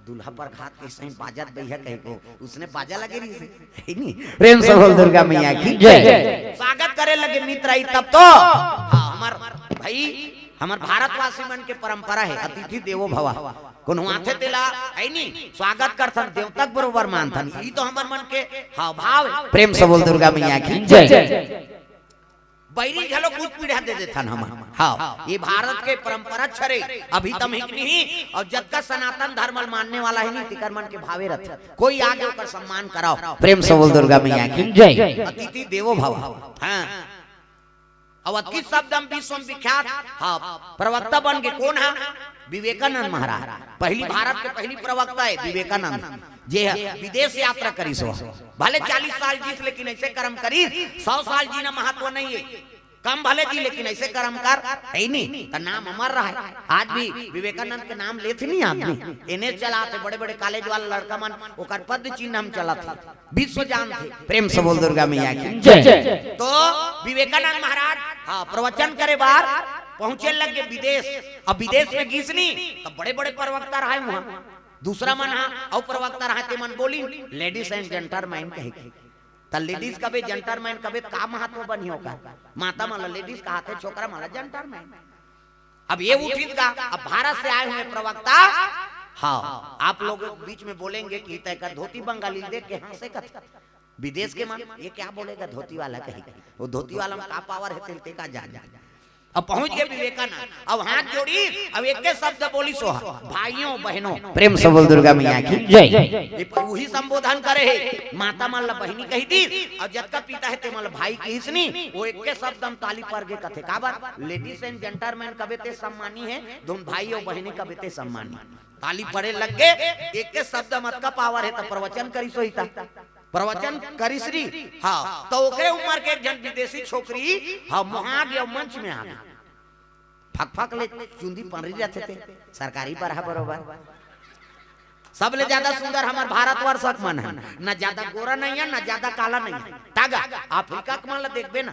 दूल्हा परघात के सही बाजत बइहा कहे को, उसने बाजा लगे रहिस हे, है नी? प्रेम से बोल दुर्गा मैया की जय। स्वागत करे लगे मित्र आई तब तो। हाँ, हमर भाई, हमर भारतवासी मन के परंपरा हे, अतिथि देवो भव। कोनो आथे तेला, है नी? स्वागत करथन, देवता के बरोबर मानथन। ई तो हमर मन के हाव भाव हे। प्रेम से बोल दुर्गा मैया की जय। बैरी घलो कुछ पीढ़ा दे देथन हमन। हाँ, ये भारत के परंपरा छरे, अभी तम हिक नहीं, अउ जतका सनातन धर्म ल मानने वाला हे नी, तिकर मन के भावे रथे। कोई आगे ओकर सम्मान कराओ। प्रेम से बोल दुर्गा मैया की जय। अतिथि देवो भव। हाँ। अउ अतकी शब्द हम विश्व में विख्यात, हाँ, प्रवक्ता बन के कोन हा? विवेकानंद महाराज। पहली भारत के पहली प्रवक्ता हे विवेकानंद, जे ह विदेश यात्रा करिस हो। भले चालीस साल जीस, लेकिन ऐसे कर्म करिस, सौ साल जीना महत्व नहीं हे। कम भले जी, लेकिन ऐसे कर्म कर, है नी, त नाम अमर रहे। आज भी विवेकानंद के नाम लेथे नी आदमी, एने चलाथे, बड़े-बड़े कॉलेज वाला लड़का मन, ओकर पद चिन्ह हम चलाथे, विश्व जानथे। प्रेम से बोल दुर्गा मैया की जय। तो विवेकानंद महाराज, हाँ, प्रवचन करे बार पहुंचे लग गे विदेश। अब विदेश में गिस नी, त बड़े-बड़े प्रवक्ता रहे वहां, दूसरा मन हा, अउ प्रवक्ता रहे, ते मन बोली, ladies and gentlemen कहे के। त ladies कबे, gentleman कबे, का महत्व बनही ओकर? माता मन ला ladies कहाथे, छोकरा मन ला gentleman। अब ये उठिन का, अब भारत से आए हुए प्रवक्ता, हाँ, आप लोग बीच में बोलेंगे कि तय कर धोती बंगाली देख के हंसे कथे। विदेश के मन, ये क्या बोलेगा धोती वाला कही? वो धोती वाला में का power हे, तेल ते का जान। अब पहुंच गए विवेकानंद, अब हाथ जोड़ी, अब एक के शब्द बोली सो, भाइयों बहनों। प्रेम से बोल दुर्गा मैया की जय। ये प-, वही संबोधन करे हे, माता मन ला बहिनी कही दी, अउ जतका पिता हे ते मन ला भाई कहिस नी, वो एक के शब्द म ताली पर गे कथे। काबर? Ladies and gentlemen कबे ते सम्मानी हे, धुन भाई अउ बहिनी कबे ते सम्मानी। ताली पड़े लग गे, एक के शब्द म अतका power हे, त प्रवचन करिस होही ता। प्रवचन करिस री, हाँ, त ओकरे उम्र के एक झन विदेशी छोकरी, हाँ, मोहा गे अउ मंच में आ गे। फक फक ले चुंदी पंडरी रथे ते, सरकारी बरहा बरोबर। सबले ज्यादा सुंदर हमर भारतवर्ष के मन हे। न ज्यादा गोरा नहीं हे, न ज्यादा काला नहीं हे। तागा, अफ्रीका के मन ला देखबे ना,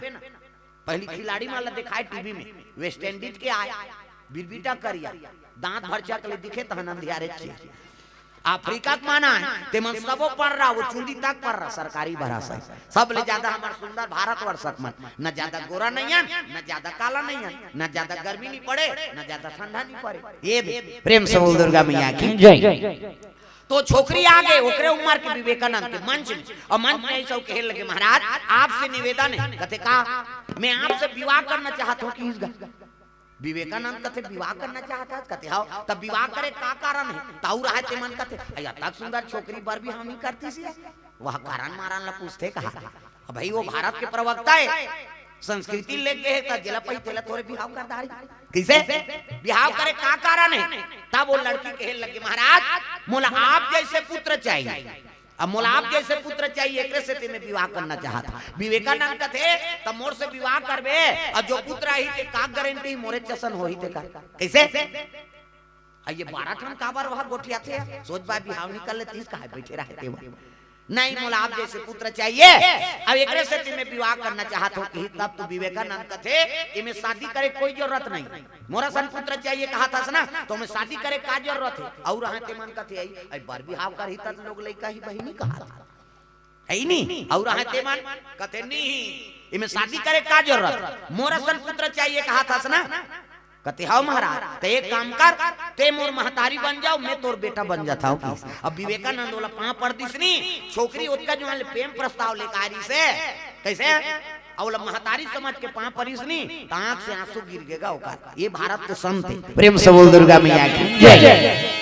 पहली खिलाड़ी मन ला देखाय टीवी में, वेस्ट इंडीज के आय, बिरबिटा करिया, दांत भर चक ले दिखे तहन अंधियारे छे। अफ्रीका के मन आय, ते मन सबो पर्रा, वो चुंदी तक पर्रा, सरकारी भरा से। सबले ज्यादा हमर सुंदर भारतवर्ष के मन, न ज्यादा गोरा नहीं हे, न ज्यादा काला नहीं हे, न ज्यादा गर्मी नहीं पड़े, न ज्यादा ठंडा नहीं पड़े। ये भी प्रेम से बोल दुर्गा मैया की। जय। तो छोकरी आगे, ओकरे उम्र के विवेकानंद के मंच में, अउ मंच में ऐसा कहे लगे, "महाराज, आपसे निवेदन हे।" कथे, "का?" "मैं आपसे विवाह करना चाहत हूँ।" कि इस ग-, विवेकानंद कथे, "विवाह करना चाहत हस?" कथे, "हव।" "तब विवाह करे का कारण हे?" ताऊ रहे ते मन कथे, "अया तक सुंदर छोकरी बर भी हम नहीं करती सी।" वह कारण मारन ला पूछथे कहा। अब भाई, वो भारत के प्रवक्ता हे, संस्कृति लेके हे, त जेला पही तेला थोरे बिहाव कर डारी। कइसे? बिहाव करे का कारण हे? तब वो लड़की कहे लगे, "महाराज, मोला आप जैसे पुत्र चाहिए। अब मोला आप जैसे पुत्र चाहिए, एकरे सेती मैं विवाह करना चाहत हूँ।" विवेकानंद कथे, "त मोर से विवाह करबे, अउ जो पुत्र आही, ते का गारंटी मोरे जसन होही ते का?" कइसे? अउ ये बारह ठन काबर वहाँ गोठियाथे? सोच बा, बिहाव निकल ले तीस कहाँ बैठे रहे ते वो। "नहीं, मोला आप जैसे पुत्र चाहिए, अब एकरे सेती मैं विवाह करना चाहत हूँ।" कि तब तो विवेकानंद कथे, "एमे शादी करे कोई जरूरत नहीं, मोर असन पुत्र चाहिए कहत हस ना, तो एमे शादी करे का जरूरत हे?" अउ रहे ते मन कथे, "अई, अई बर बिहाव करही त लोग लइका ही बहिनी कहत हे नी?" अउ रहे ते मन कथे, "नहीं, एमे शादी करे का जरूरत? मोर असन पुत्र चाहिए कहत हस ना?" कथे, "हव महाराज।" "त एक काम कर, ते मोर महतारी बन जाव, मैं तोर बेटा बन जात हँव।" कि अब विवेकानंद ओला पाँव पर दिस नी, छोकरी ओतका जुआन ले प्रेम प्रस्ताव लेके आ रहिस हे। कइसे? अउ ओला महतारी समझ के पाँव परिस नी, त आँख से आंसू गिर गेगा ओकर। ये भारत के संत हे। प्रेम से बोल दुर्गा मैया की जय।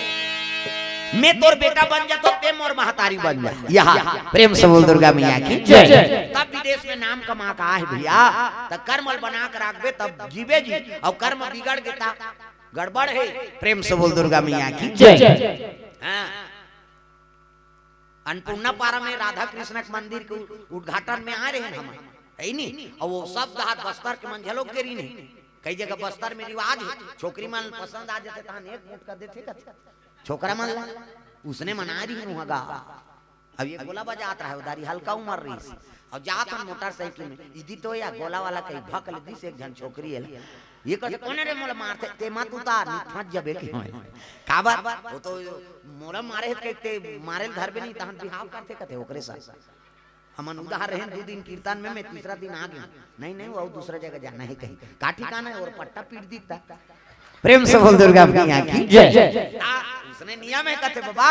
"मैं तोर बेटा बन जात हँव, ते मोर महतारी बन जा।" यहाँ प्रेम से बोल दुर्गा मैया की जय। तब विदेश में नाम कमा के आए भैया, त कर्म ल बना के राखबे तब जीबे जी, अउ कर्म बिगड़ गे त गड़बड़ हे। प्रेम से बोल दुर्गा मैया की जय। हाँ। अन्नपूर्णा पारा में राधा कृष्ण के मंदिर के उ-, उद्घाटन में आए रहेन हमन, हे नी? अउ वो सब डहर बस्तर के मन घलोक गे रहिन हे। कई जगह बस्तर में रिवाज हे, छोकरी मन पसंद आ जाथे तहन एक मुटका देथे कथे छोकरा मन ला, उसने मना रहिन उहाँ गा। अब ये गोला बजात रहे, उधारी हल्का उमर रहिस, अउ जात हन मोटरसाइकिल में, इदी तो या गोला वाला कहीं भक ले दिस एक झन छोकरी एला। ये कथे, "कोने रे मोला मारथे?" "ते मत उतार, नहीं फंस जबे के होय।" काबर? वो तो मोला मारे हे, ते मारे ल धरबे नहीं, तहन बिहाव करथे कथे ओकरे साथ। हमन उधार रहेन दू दिन कीर्तन में, मैं तीसरा दिन आ गेंव। "नहीं, नहीं, वो दूसरा जगह जाना हे कहीं।" "का ठिकाना हे?" "और पट्टा पीट दीता।" प्रेम से बोल दुर्गा मैया की जय। आ, उसने नियम हे कथे बाबा,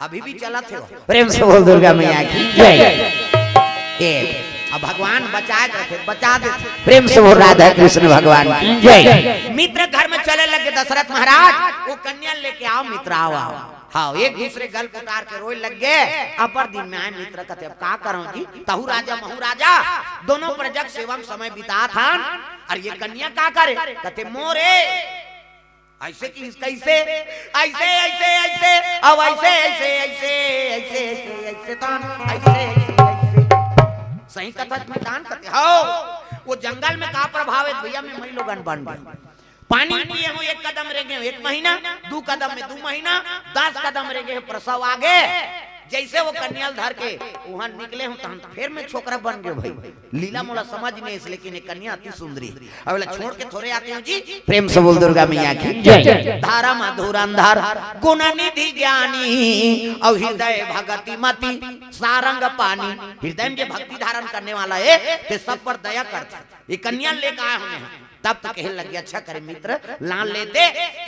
अभी भी चलत हे वो। प्रेम से बोल दुर्गा मैया की जय। ए, अब भगवान बचाए के रथे, बचा देथे। प्रेम से बोल राधा कृष्ण भगवान की जय। मित्र घर में चले लगे दशरथ महाराज, "वो कन्या लेके आव मित्र, आव, आव।" हाँ, एक दूसरे गल कुटार के रोए लग गे। अपर दिन में आए मित्र कथे, "अब का करँव जी, तहू राजा महू राजा, दोनों प्रजा के सेवा में समय बितात हन, अउ ये कन्या का करे?" कथे, "मोरे।" ऐसे कि कइसे? ऐसे, ऐसे, ऐसे, अब ऐसे, ऐसे, ऐसे, ऐसे, ऐसे, ऐसे, तान, ऐसे, ऐसे, ऐसे। सही कथा मैदान कथे, हव, वो जंगल में का प्रभाव हे भैया, में मई लोगन बन गे। पानी पिए हँव, एक कदम रेंगे हँव एक महीना, दू कदम में दू महीना, दस कदम रेंगे हँव प्रसव आगे। जइसे वो कन्या ल धर के उहाँ निकले हँव, तहन फेर में छोकरा बन गेंव भई। लीला मोला समझ नहीं आइस, लेकिन ये कन्या अति सुंदरी। अब एला छोड़ के थोरे आते हँव जी। प्रेम से बोल दुर्गा मैया की जय। धरम धुरंधर गुण निधि ज्ञानी, अउ हृदय भगति मति सारंग पानी। हृदय में जे भक्ति धारण करने वाला हे, ते सब पर दया करथे। ये कन्या लेके आए हँव मैं। तब तो कहे लगे, "अच्छा करे मित्र, लान लेते,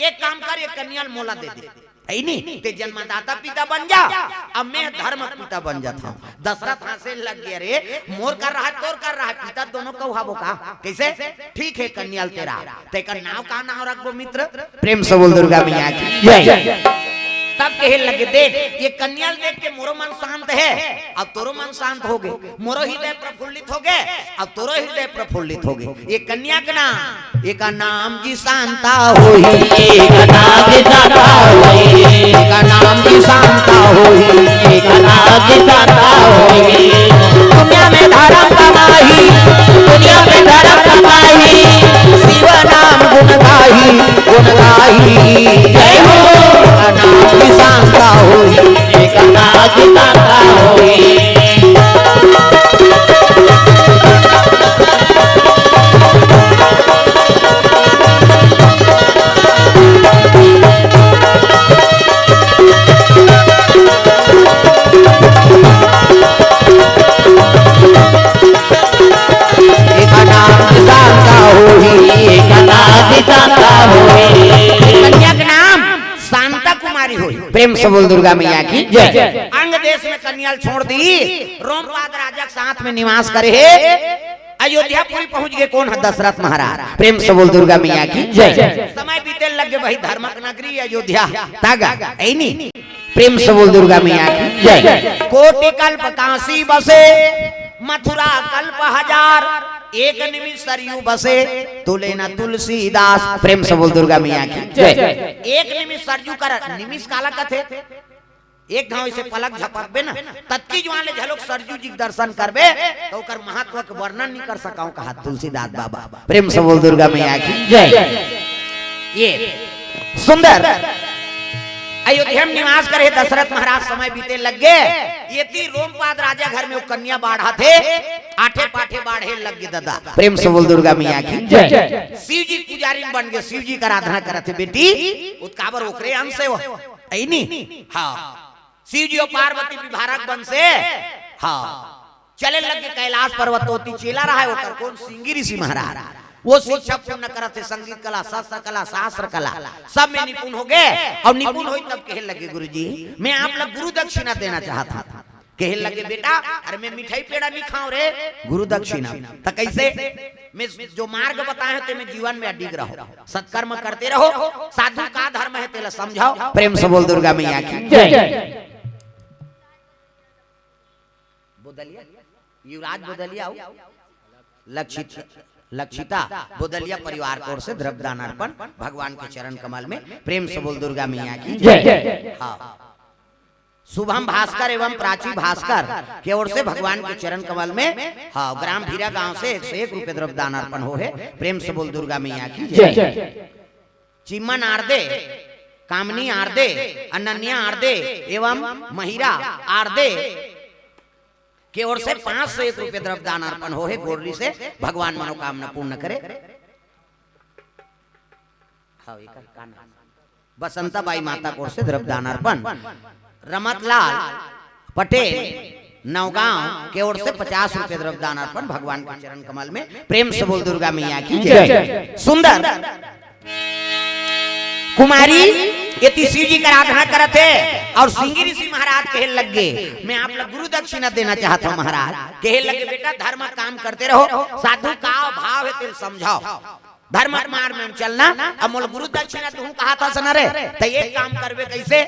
एक काम कर, ये कन्या ल मोला दे दे।" हे नी? "ते जन्मदाता पिता बन जा, अब मैं धर्म पिता बन जात हँव।" दशरथ हँसे लग गे, "अरे, मोर कर रहा हे, तोर कर रहा हे, पिता दोनों कहू हबो का? कइसे? ठीक हे, कन्या ल तेरा।" "तेकर नाव का नाव रखबो मित्र?" प्रेम से बोल दुर्गा मैया की जय। तब कहे लगे, "देख, ये कन्या ल देख के मोरो मन शांत हे, अब तोरो मन शांत होगे, मोरो हृदय प्रफुल्लित होगे, अब तोरो हृदय प्रफुल्लित होगे।" ये कन्या के नाम, एका नाम जी शांता होही। एका नाम जी शांता होही। एका नाम जी शांता होही। एका नाम जी शांता होही। दुनिया में धरम कमाही, दुनिया में धरम कमाही, शिव नाम गुण गाही, गुण गाही। जय हो। एका नाम जी शांता होही। कन्या के नाम शांता कुमारी होय। प्रेम से बोल दुर्गा मैया की जय। अंग देश में कन्या ल छोड़ दी, रोमपाद राजा के साथ में निवास करे हे। अयोध्यापुरी पहुंच गे कोन ह? दशरथ महाराज। प्रेम से बोल दुर्गा मैया की जय। समय बीते लग गे भाई, धर्मक नगरी अयोध्या। तागा ऐनी। प्रेम से बोल दुर्गा मैया की जय। कोटि कल्प काशी बसे, मथुरा कल्प हजार, एक निमिष सरयू बसे, तुले न तुलसीदास। प्रेम से बोल दुर्गा मैया की जय। एक निमिष सरयू कर, निमिष काला कथे? एक घांव इसे पलक झपकबे ना, ततकी जुवार ले झलोक सरजू जी के दर्शन करबे, त ओकर महत्व के वर्णन नहीं कर सकंव, कहा तुलसीदास बाबा। प्रेम से बोल दुर्गा मैया की जय। ये सुंदर अयोध्या में निवास करे दशरथ महाराज, समय बीते लग गे। एती रोमपाद राजा घर में वो कन्या बाढ़त हे, आठे पाठे बाढ़े लग गे ददा। प्रेम से बोल दुर्गा मैया की जय। शिव जी पुजारी बन गे, शिव जी का आराधना करत हे बेटी, उत काबर ओकरे अंश हे वो। ऐनी? हाँ। शिव जी अउ पार्वती विभारक बन से। हाँ। चले लग गे कैलाश पर्वत, ओती चेला रहा हे ओकर, कोन? सिंगी ऋषि महाराज। वो शिक्षा पूर्ण करत हे, संगीत कला, शस्त्र कला, शास्त्र कला, सब में निपुण हो गे। अउ निपुण होय तब कहे लगे, "गुरुजी, मैं आप ला गुरु दक्षिणा देना चाहत हंव।" कहे लगे, "बेटा, अरे मैं मिठाई पेड़ा नहीं खांव रे, गुरु दक्षिणा।" त कैसे? मैं जो मार्ग बताए हंव, ते में जीवन में अडिग रहो, सत्कर्म करते रहो, साधु का धर्म हे, तेला समझाओ। प्रेम से बोल दुर्गा मैया की जय। बोदलिया, युवराज बोदलिया अउ लक्षित, लक्षिता बोदलिया परिवार की ओर से द्रव्य दान अर्पण भगवान के चरण कमल में। प्रेम से बोल दुर्गा मैया की जय। हाँ। शुभम भास्कर एवं प्राची भास्कर के ओर से भगवान के चरण कमल में, हाँ, ग्राम भीरा गांव से एक सौ एक रुपये द्रव्य दान अर्पण हो हे। प्रेम से बोल दुर्गा मैया की जय। जय। चिमन आरदे, कामनी आरदे, अनन्या आरदे एवं महिरा आरदे के ओर से पाँच सौ एक रुपये द्रव्य दान अर्पण हो हे। गोरली से भगवान मनोकामना पूर्ण करे। हाँ, एकर का नाम? बसंता बाई माता की ओर से द्रव्य दान अर्पण। रमतलाल पटेल नौगांव के ओर से पचास रुपये द्रव्य दान अर्पण भगवान के चरण कमल में। प्रेम से बोल दुर्गा मैया की जय। जय। सुंदर कुमारी एती शिव जी का आराधना करत हे अउ सिंगी ऋषि महाराज कहे लग गे, "मैं आप ला गुरु दक्षिणा देना चाहत हंव महाराज।" कहे लगे, "बेटा, धर्म काम करते रहो, साधु का भाव हे तेला समझाओ, धर्म मार्ग में चलना, अब मोला गुरु दक्षिणा तुहूं कहा था सना रे, त एक काम करबे कैसे?"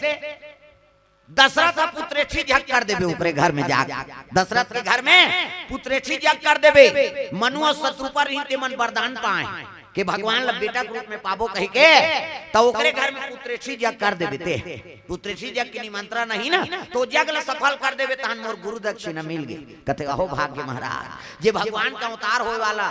दशरथ ह पुत्रेठी जग कर देबे ओकरे घर में जाके। दशरथ के घर में पुत्रेठी जग कर देबे। मनु अउ शत्रुपा रहिन, तेमन वरदान पाए के भगवान ला बेटा के रूप में पाबो कहिके, त ओकरे घर में पुत्रेठी जग कर देबे ते। पुत्रेठी जग के निमंत्रण नहीं ना, त जग ला सफल कर देबे, तहन मोर गुरु दक्षिणा मिल गे। कथे, "अहो भाग्य महाराज, जे भगवान का अवतार होय वाला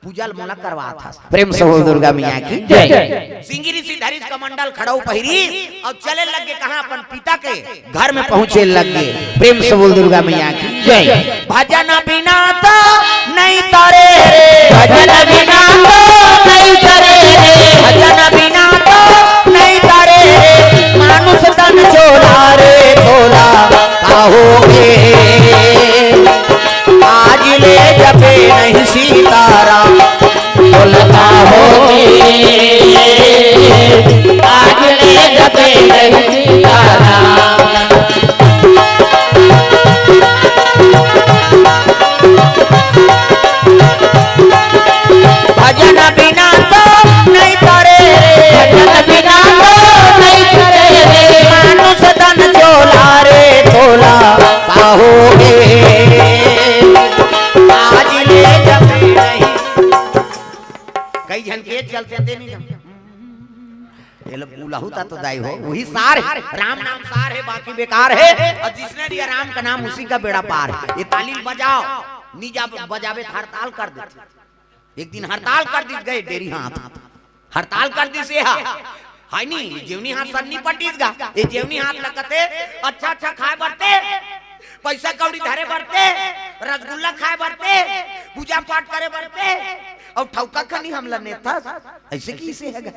पूजा ल मोला करवात हस।" प्रेम से बोल दुर्गा मैया की जय। सिंगी ऋषि धरिस कमंडल खड़ाऊ पहिरी अउ चले लग गे कहां? अपन पिता के घर में पहुंचे लग गे। प्रेम से बोल दुर्गा मैया की जय। भजन बिना तो नहीं तरे रे, भजन बिना तो नहीं तरे रे, भजन बिना तो नहीं तरे रे, मानुष तन चोला रे चोला। कहोगे आज ले जपे नहीं सीताराम, बोल कहोगे आज ले जपे नहीं सीताराम। भजन बिना तो नहीं तरे रे, भजन बिना तो नहीं तरे रे, मानुष तन चोला रे चोला। कहोगे आज ले जपे नहीं। कई झन के चलते ते नहीं ना। ये लोग उलहू ता तो दाई हो, वही सार हे, राम नाम सार हे, बाकी बेकार हे। अउ जिसने लिया राम का नाम, उसी का बेड़ा पार हे। ये ताली बजाओ, नी जा बजाबे त हड़ताल कर देथे। एक दिन हड़ताल कर दिस गे डेरी हाथ, हड़ताल कर दिस हे। हाय नी, जेवनी हाथ सन्नी पटिस गा, ये जेवनी हाथ लगते, अच्छा अच्छा खाए बरते, पैसा कौड़ी धरे बरते, रसगुल्ला खाए बरते, पूजा पाठ करे बरते, अउ ठौका खनी हमला नेता, ऐसे किसे हे गा?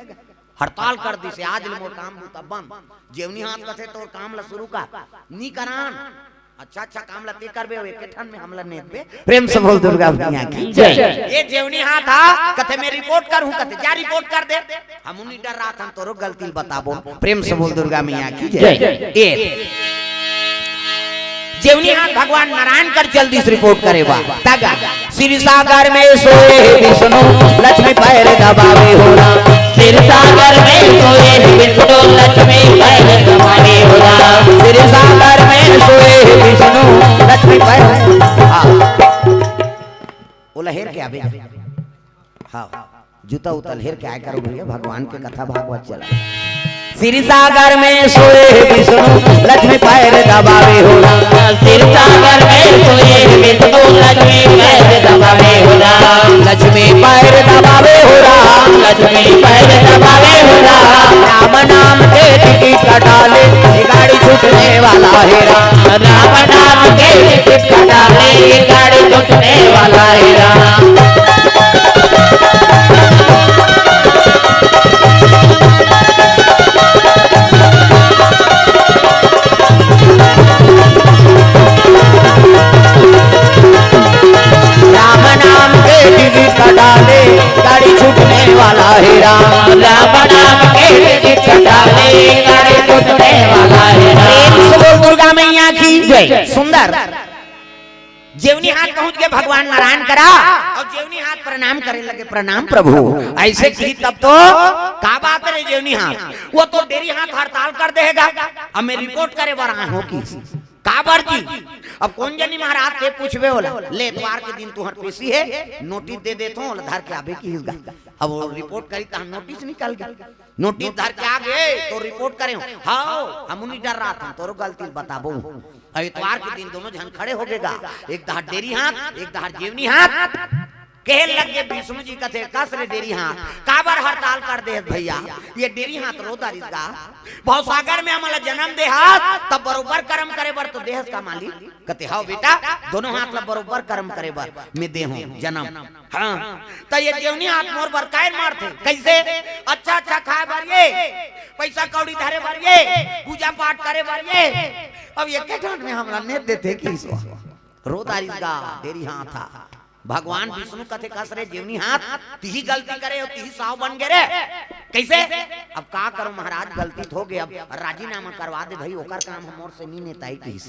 हड़ताल कर दिस हे, आज ले मोर काम बूता बंद। जेवनी हाथ कथे तोर काम ला शुरू कर, नी करान। अच्छा अच्छा काम ला ते करबे, ओ एके ठन में हमला नेदबे। प्रेम से बोल दुर्गा मैया की जय। ये जेवनी हाथ हा, कथे मैं रिपोर्ट करहूं, कथे जा रिपोर्ट कर दे। हमू नी डर्राथन, तोरो गलती ल बताबो। प्रेम से बोल दुर्गा मैया की जय। जय। ए जेवनी हाथ भगवान नारायण कर चल दिस रिपोर्ट करे बा। तगा सिरसागर में सोए हे विष्णु, लक्ष्मी पैर दबावे हो राम। सिरसागर में सोए हे विष्णु, लक्ष्मी पैर दबावे हो राम। सिरसागर में सोए हे विष्णु, लक्ष्मी पैर। हाँ। ओला हेर के आबे। हाँ। जूता उता ल हेर के आय करो भैया, भगवान के कथा भागवत चला। सिरसागर में सोए हे विष्णु, लक्ष्मी पैर दबावे हो राम। सिरसागर में सोए हे विष्णु, लक्ष्मी पैर दबावे हो राम। लक्ष्मी पैर दबावे हो राम, लक्ष्मी पैर दबावे हो राम। राम नाम के टिकट कटा ले, ये गाड़ी छूटने वाला हे राम। राम नाम के टिकट कटा ले, ये गाड़ी छूटने वाला हे राम। राम नाम के टिकट कटा ले, गाड़ी छूटने वाला हे राम। राम नाम के टिकट कटा ले, गाड़ी छूटने वाला हे राम। प्रेम से बोल दुर्गा मैया की जय। सुंदर। जेवनी हाथ पहुंच के भगवान नारायण करा अउ जेवनी हाथ प्रणाम करे लगे, प्रणाम प्रभु। अइसे किही तब तो का बात रे जेवनी हाथ, ओ तो डेरी हाथ हड़ताल कर देहेगा। अब मैं रिपोर्ट करे बर आय हों कि काबर जी? अब कोन जनी महाराज ते पूछबे ओला, ले एतवार के दिन तुंहर पेशी हे, नोटिस दे देथों, ओला धर के आबे किहिस गा। अब ओ रिपोर्ट करी तहां नोटिस निकल गे, नोटिस धर के आ गे तो रिपोर्ट करे हों। हव, हमू नी डर्राथन, तोरो गलती ल बताबो। अब एतवार के दिन दोनों झन खड़े होगे गा, एक डहर डेरी हाथ, एक डहर जेवनी हाथ। कहे लग गे विष्णु जी, कथे कस रे डेरी हाथ, काबर हड़ताल कर देहस भैया? ये डेरी हाथ रो डारिस गा। भवसागर में हमला जनम देहस, तब बरोबर करम करे बर तो देहस का मालिक? कथे हव बेटा, दोनों हाथ ला बरोबर करम करे बर मैं दे हों जनम। हाँ, त ये जेवनी हाथ मोर बर काहे मारथे? कइसे? अच्छा अच्छा खाय बर ये, पइसा कौड़ी धरे बर ये, पूजा पाठ करे बर ये। अब एके ठन में हमला नेद देथे किहिस ओ। रो डारिस गा डेरी हाथ हा। भगवान विष्णु कथे कस रे जेवनी हाथ, तिही गलती करे हव, तिही साव बन गे रे। कइसे? अब का करों महाराज, गलती त होगे, अब राजीनामा करवा दे भई, ओकर काम ह मोर से नी नेताही किहिस।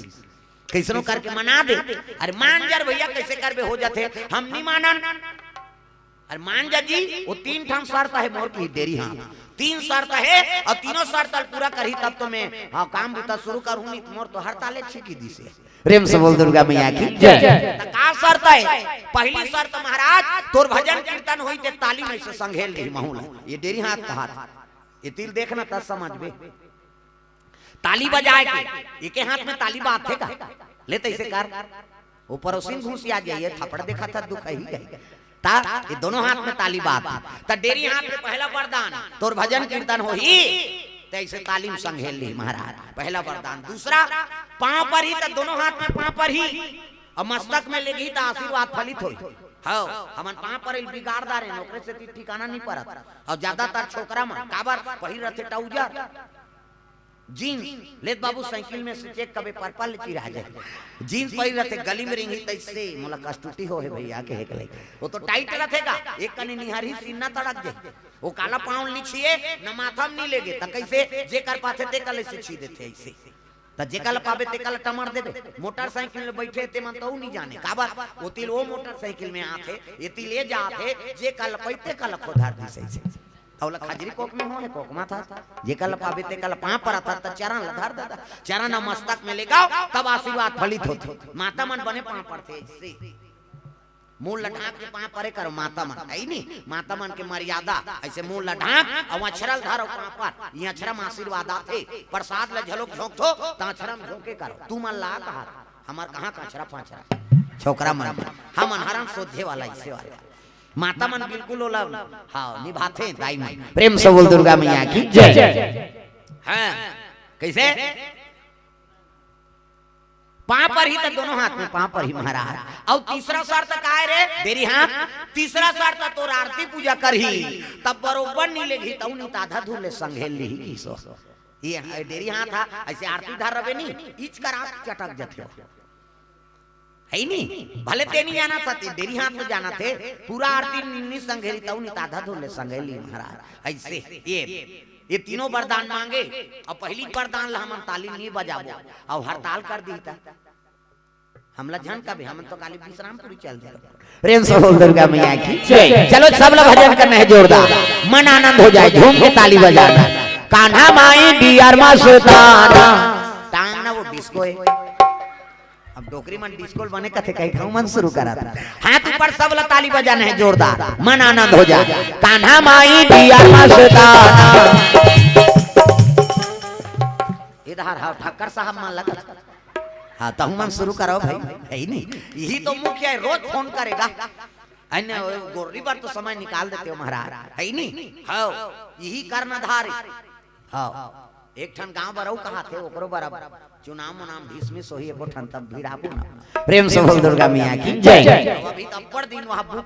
कइसनो करके मना दे। अरे मान जा रे भैया, कइसे करबे, हो जाथे, हम नी मानन। अरे मान जा जी, ओ तीन ठन शर्त हे मोर किहिस डेरी हाथ, तीन शर्त हे अउ तीनों शर्त ल पूरा करही तब तो मैं, हाँ, काम बूता शुरू करहूं, नी त मोर तो हड़ताले छींकी दिसे। प्रेम से बोल दुर्गा मैया की जय। त का शर्त हे? पहली शर्त महाराज, तोर भजन कीर्तन होही ते ताली में से संघेल दिही महू ला। ये डेरी हाथ कहाथे। एती ल देखना त समझबे। ताली बजाय के, एके हाथ में ताली बाजथे का? ले त अइसे कर, ओ परोसिन घुसिया जाही, थपड़ देखाथे दुखाही। त ये दोनों हाथ में ताली बाजथे। त डेरी हाथ में पहला वरदान, तोर भजन कीर्तन होही, त अइसे ताली में संघेल लिही महाराज, पहला वरदान। दूसरा, पांव परही त दोनों हाथ में पांव परही, अउ मस्तक में लेगही त आशीर्वाद फलित होही। हव, हमन पांव परई ल बिगाड़ डारेन, ओकरे सेती ठिकाना नी परत। अउ ज्यादातर छोकरा मन काबर पहिर रथे ट्राउजर, जींस, ले त बाबू साइकिल में से चेक करबे, पर्पल चिरा जाही। जींस पहिर रथे, गली में रेंगही त अइसे, मोला कस टूटी होहे भैया कहे के लइक। ओ तो टाइट रथे गा, एक कनी निहारही सीना तड़क जाही। ओ काला पांव ल नी छिये, न माथा में नी लेगे, त कइसे? जेकर पाथे तेकर ले से छि देथे अइसे। त जेकर ल पाबे तेकर ल टमर देबे। मोटरसाइकिल में बइठे ते मन त अउ नी जाने, काबर? ओती ले ओ मोटरसाइकिल में आथे, एती ले जाथे, जेकर ल पाही तेकर ल खोधर दिस अइसे। त ओला खजरी कोक में होहे, कोक माथा। जेकर ल पाबे तेकर ल पांव परत हस त चरण ल धर दे, चरण ल मस्तक में लेगव, तब आशीर्वाद फलित होथे। माता मन बने पांव परथे अइसे। मूड़ ल ढांक के पांव परे करो माता मन, हइ नी? माता मन के मर्यादा, अइसे मूड़ ल ढांक अउ अछरा ल धर अउ पांव पर, ये अछरा म आशीर्वाद आथे। प्रसाद ल झलोक झोंकथो, त अछरा म झोंके करो। तुमन ला कहात, हमर कहां का अछरा फांछरा? छोकरा मन, हमन हरन सोझे वाला, अइसे वाला। माता मन बिल्कुल ओला, हाँ, निभाथे दाई मन। प्रेम से बोल दुर्गा मैया की जय। हाँ, कइसे? पांव परही त दोनों हाथ में पांव परही महाराज। अउ तीसरा शर्त काय रे? डेरी हाथ। तीसरा शर्त तोर आरती पूजा करही, तब बरोबर नी लेगही, तउ नी त आधा धुर ले संघेल लिही किहिस ओ। ये डेरी हाथ हा, अइसे आरती धर रबे नी, इच कर आंख चटक जथे। है नी? भले ते नहीं जानत हस, डेरी हाथ में जानत हे। पूरा आरती निन्नी संघेली, तऊ नित आधा धुन ले संघेली महाराज। ऐसे ये, ये तीनों वरदान मांगे। अब पहली वरदान ला हमन ताली नहीं बजाबो, अब हड़ताल कर दी त हमला झन कबे, हमन तो काली विश्रामपुरी चल दे। प्रेम से बोल दुर्गा मैया की जय। चलो सब ला भजन करना है जोरदार, मन आनंद हो जाए, झूम के ताली बजाना। कान्हा माई डियर मस्ताना। टांग ना वो डिस्को है। अब डोकरी मन डिस्को बने कथे कही, कहूं मन शुरू करा था। हाथ ऊपर, सब ला ताली बजाना है जोरदार, मन आनंद हो जाए। कान्हा माई डियर मस्ताना। इधर हाँ, ठक्कर साहब मन लगा। हाँ, तहु मन शुरू करो भाई, है ही नहीं। यही तो मुख्य है, रोज फोन करेगा। अन्य गोरी बार तो समय निकाल देते हो महाराज, है ही नहीं। हाँ, यही कर्णधार है। हाँ, एक ठन गांव बर अउ कहा थे, ओकरो बर अब चुनाव मुनाव ढिसमिस होही, एको ठन तब भिड़ाबू ना। प्रेम से बोल दुर्गा मैया की जय। अब अभी तो अब्बड़ दिन वहाँ भूख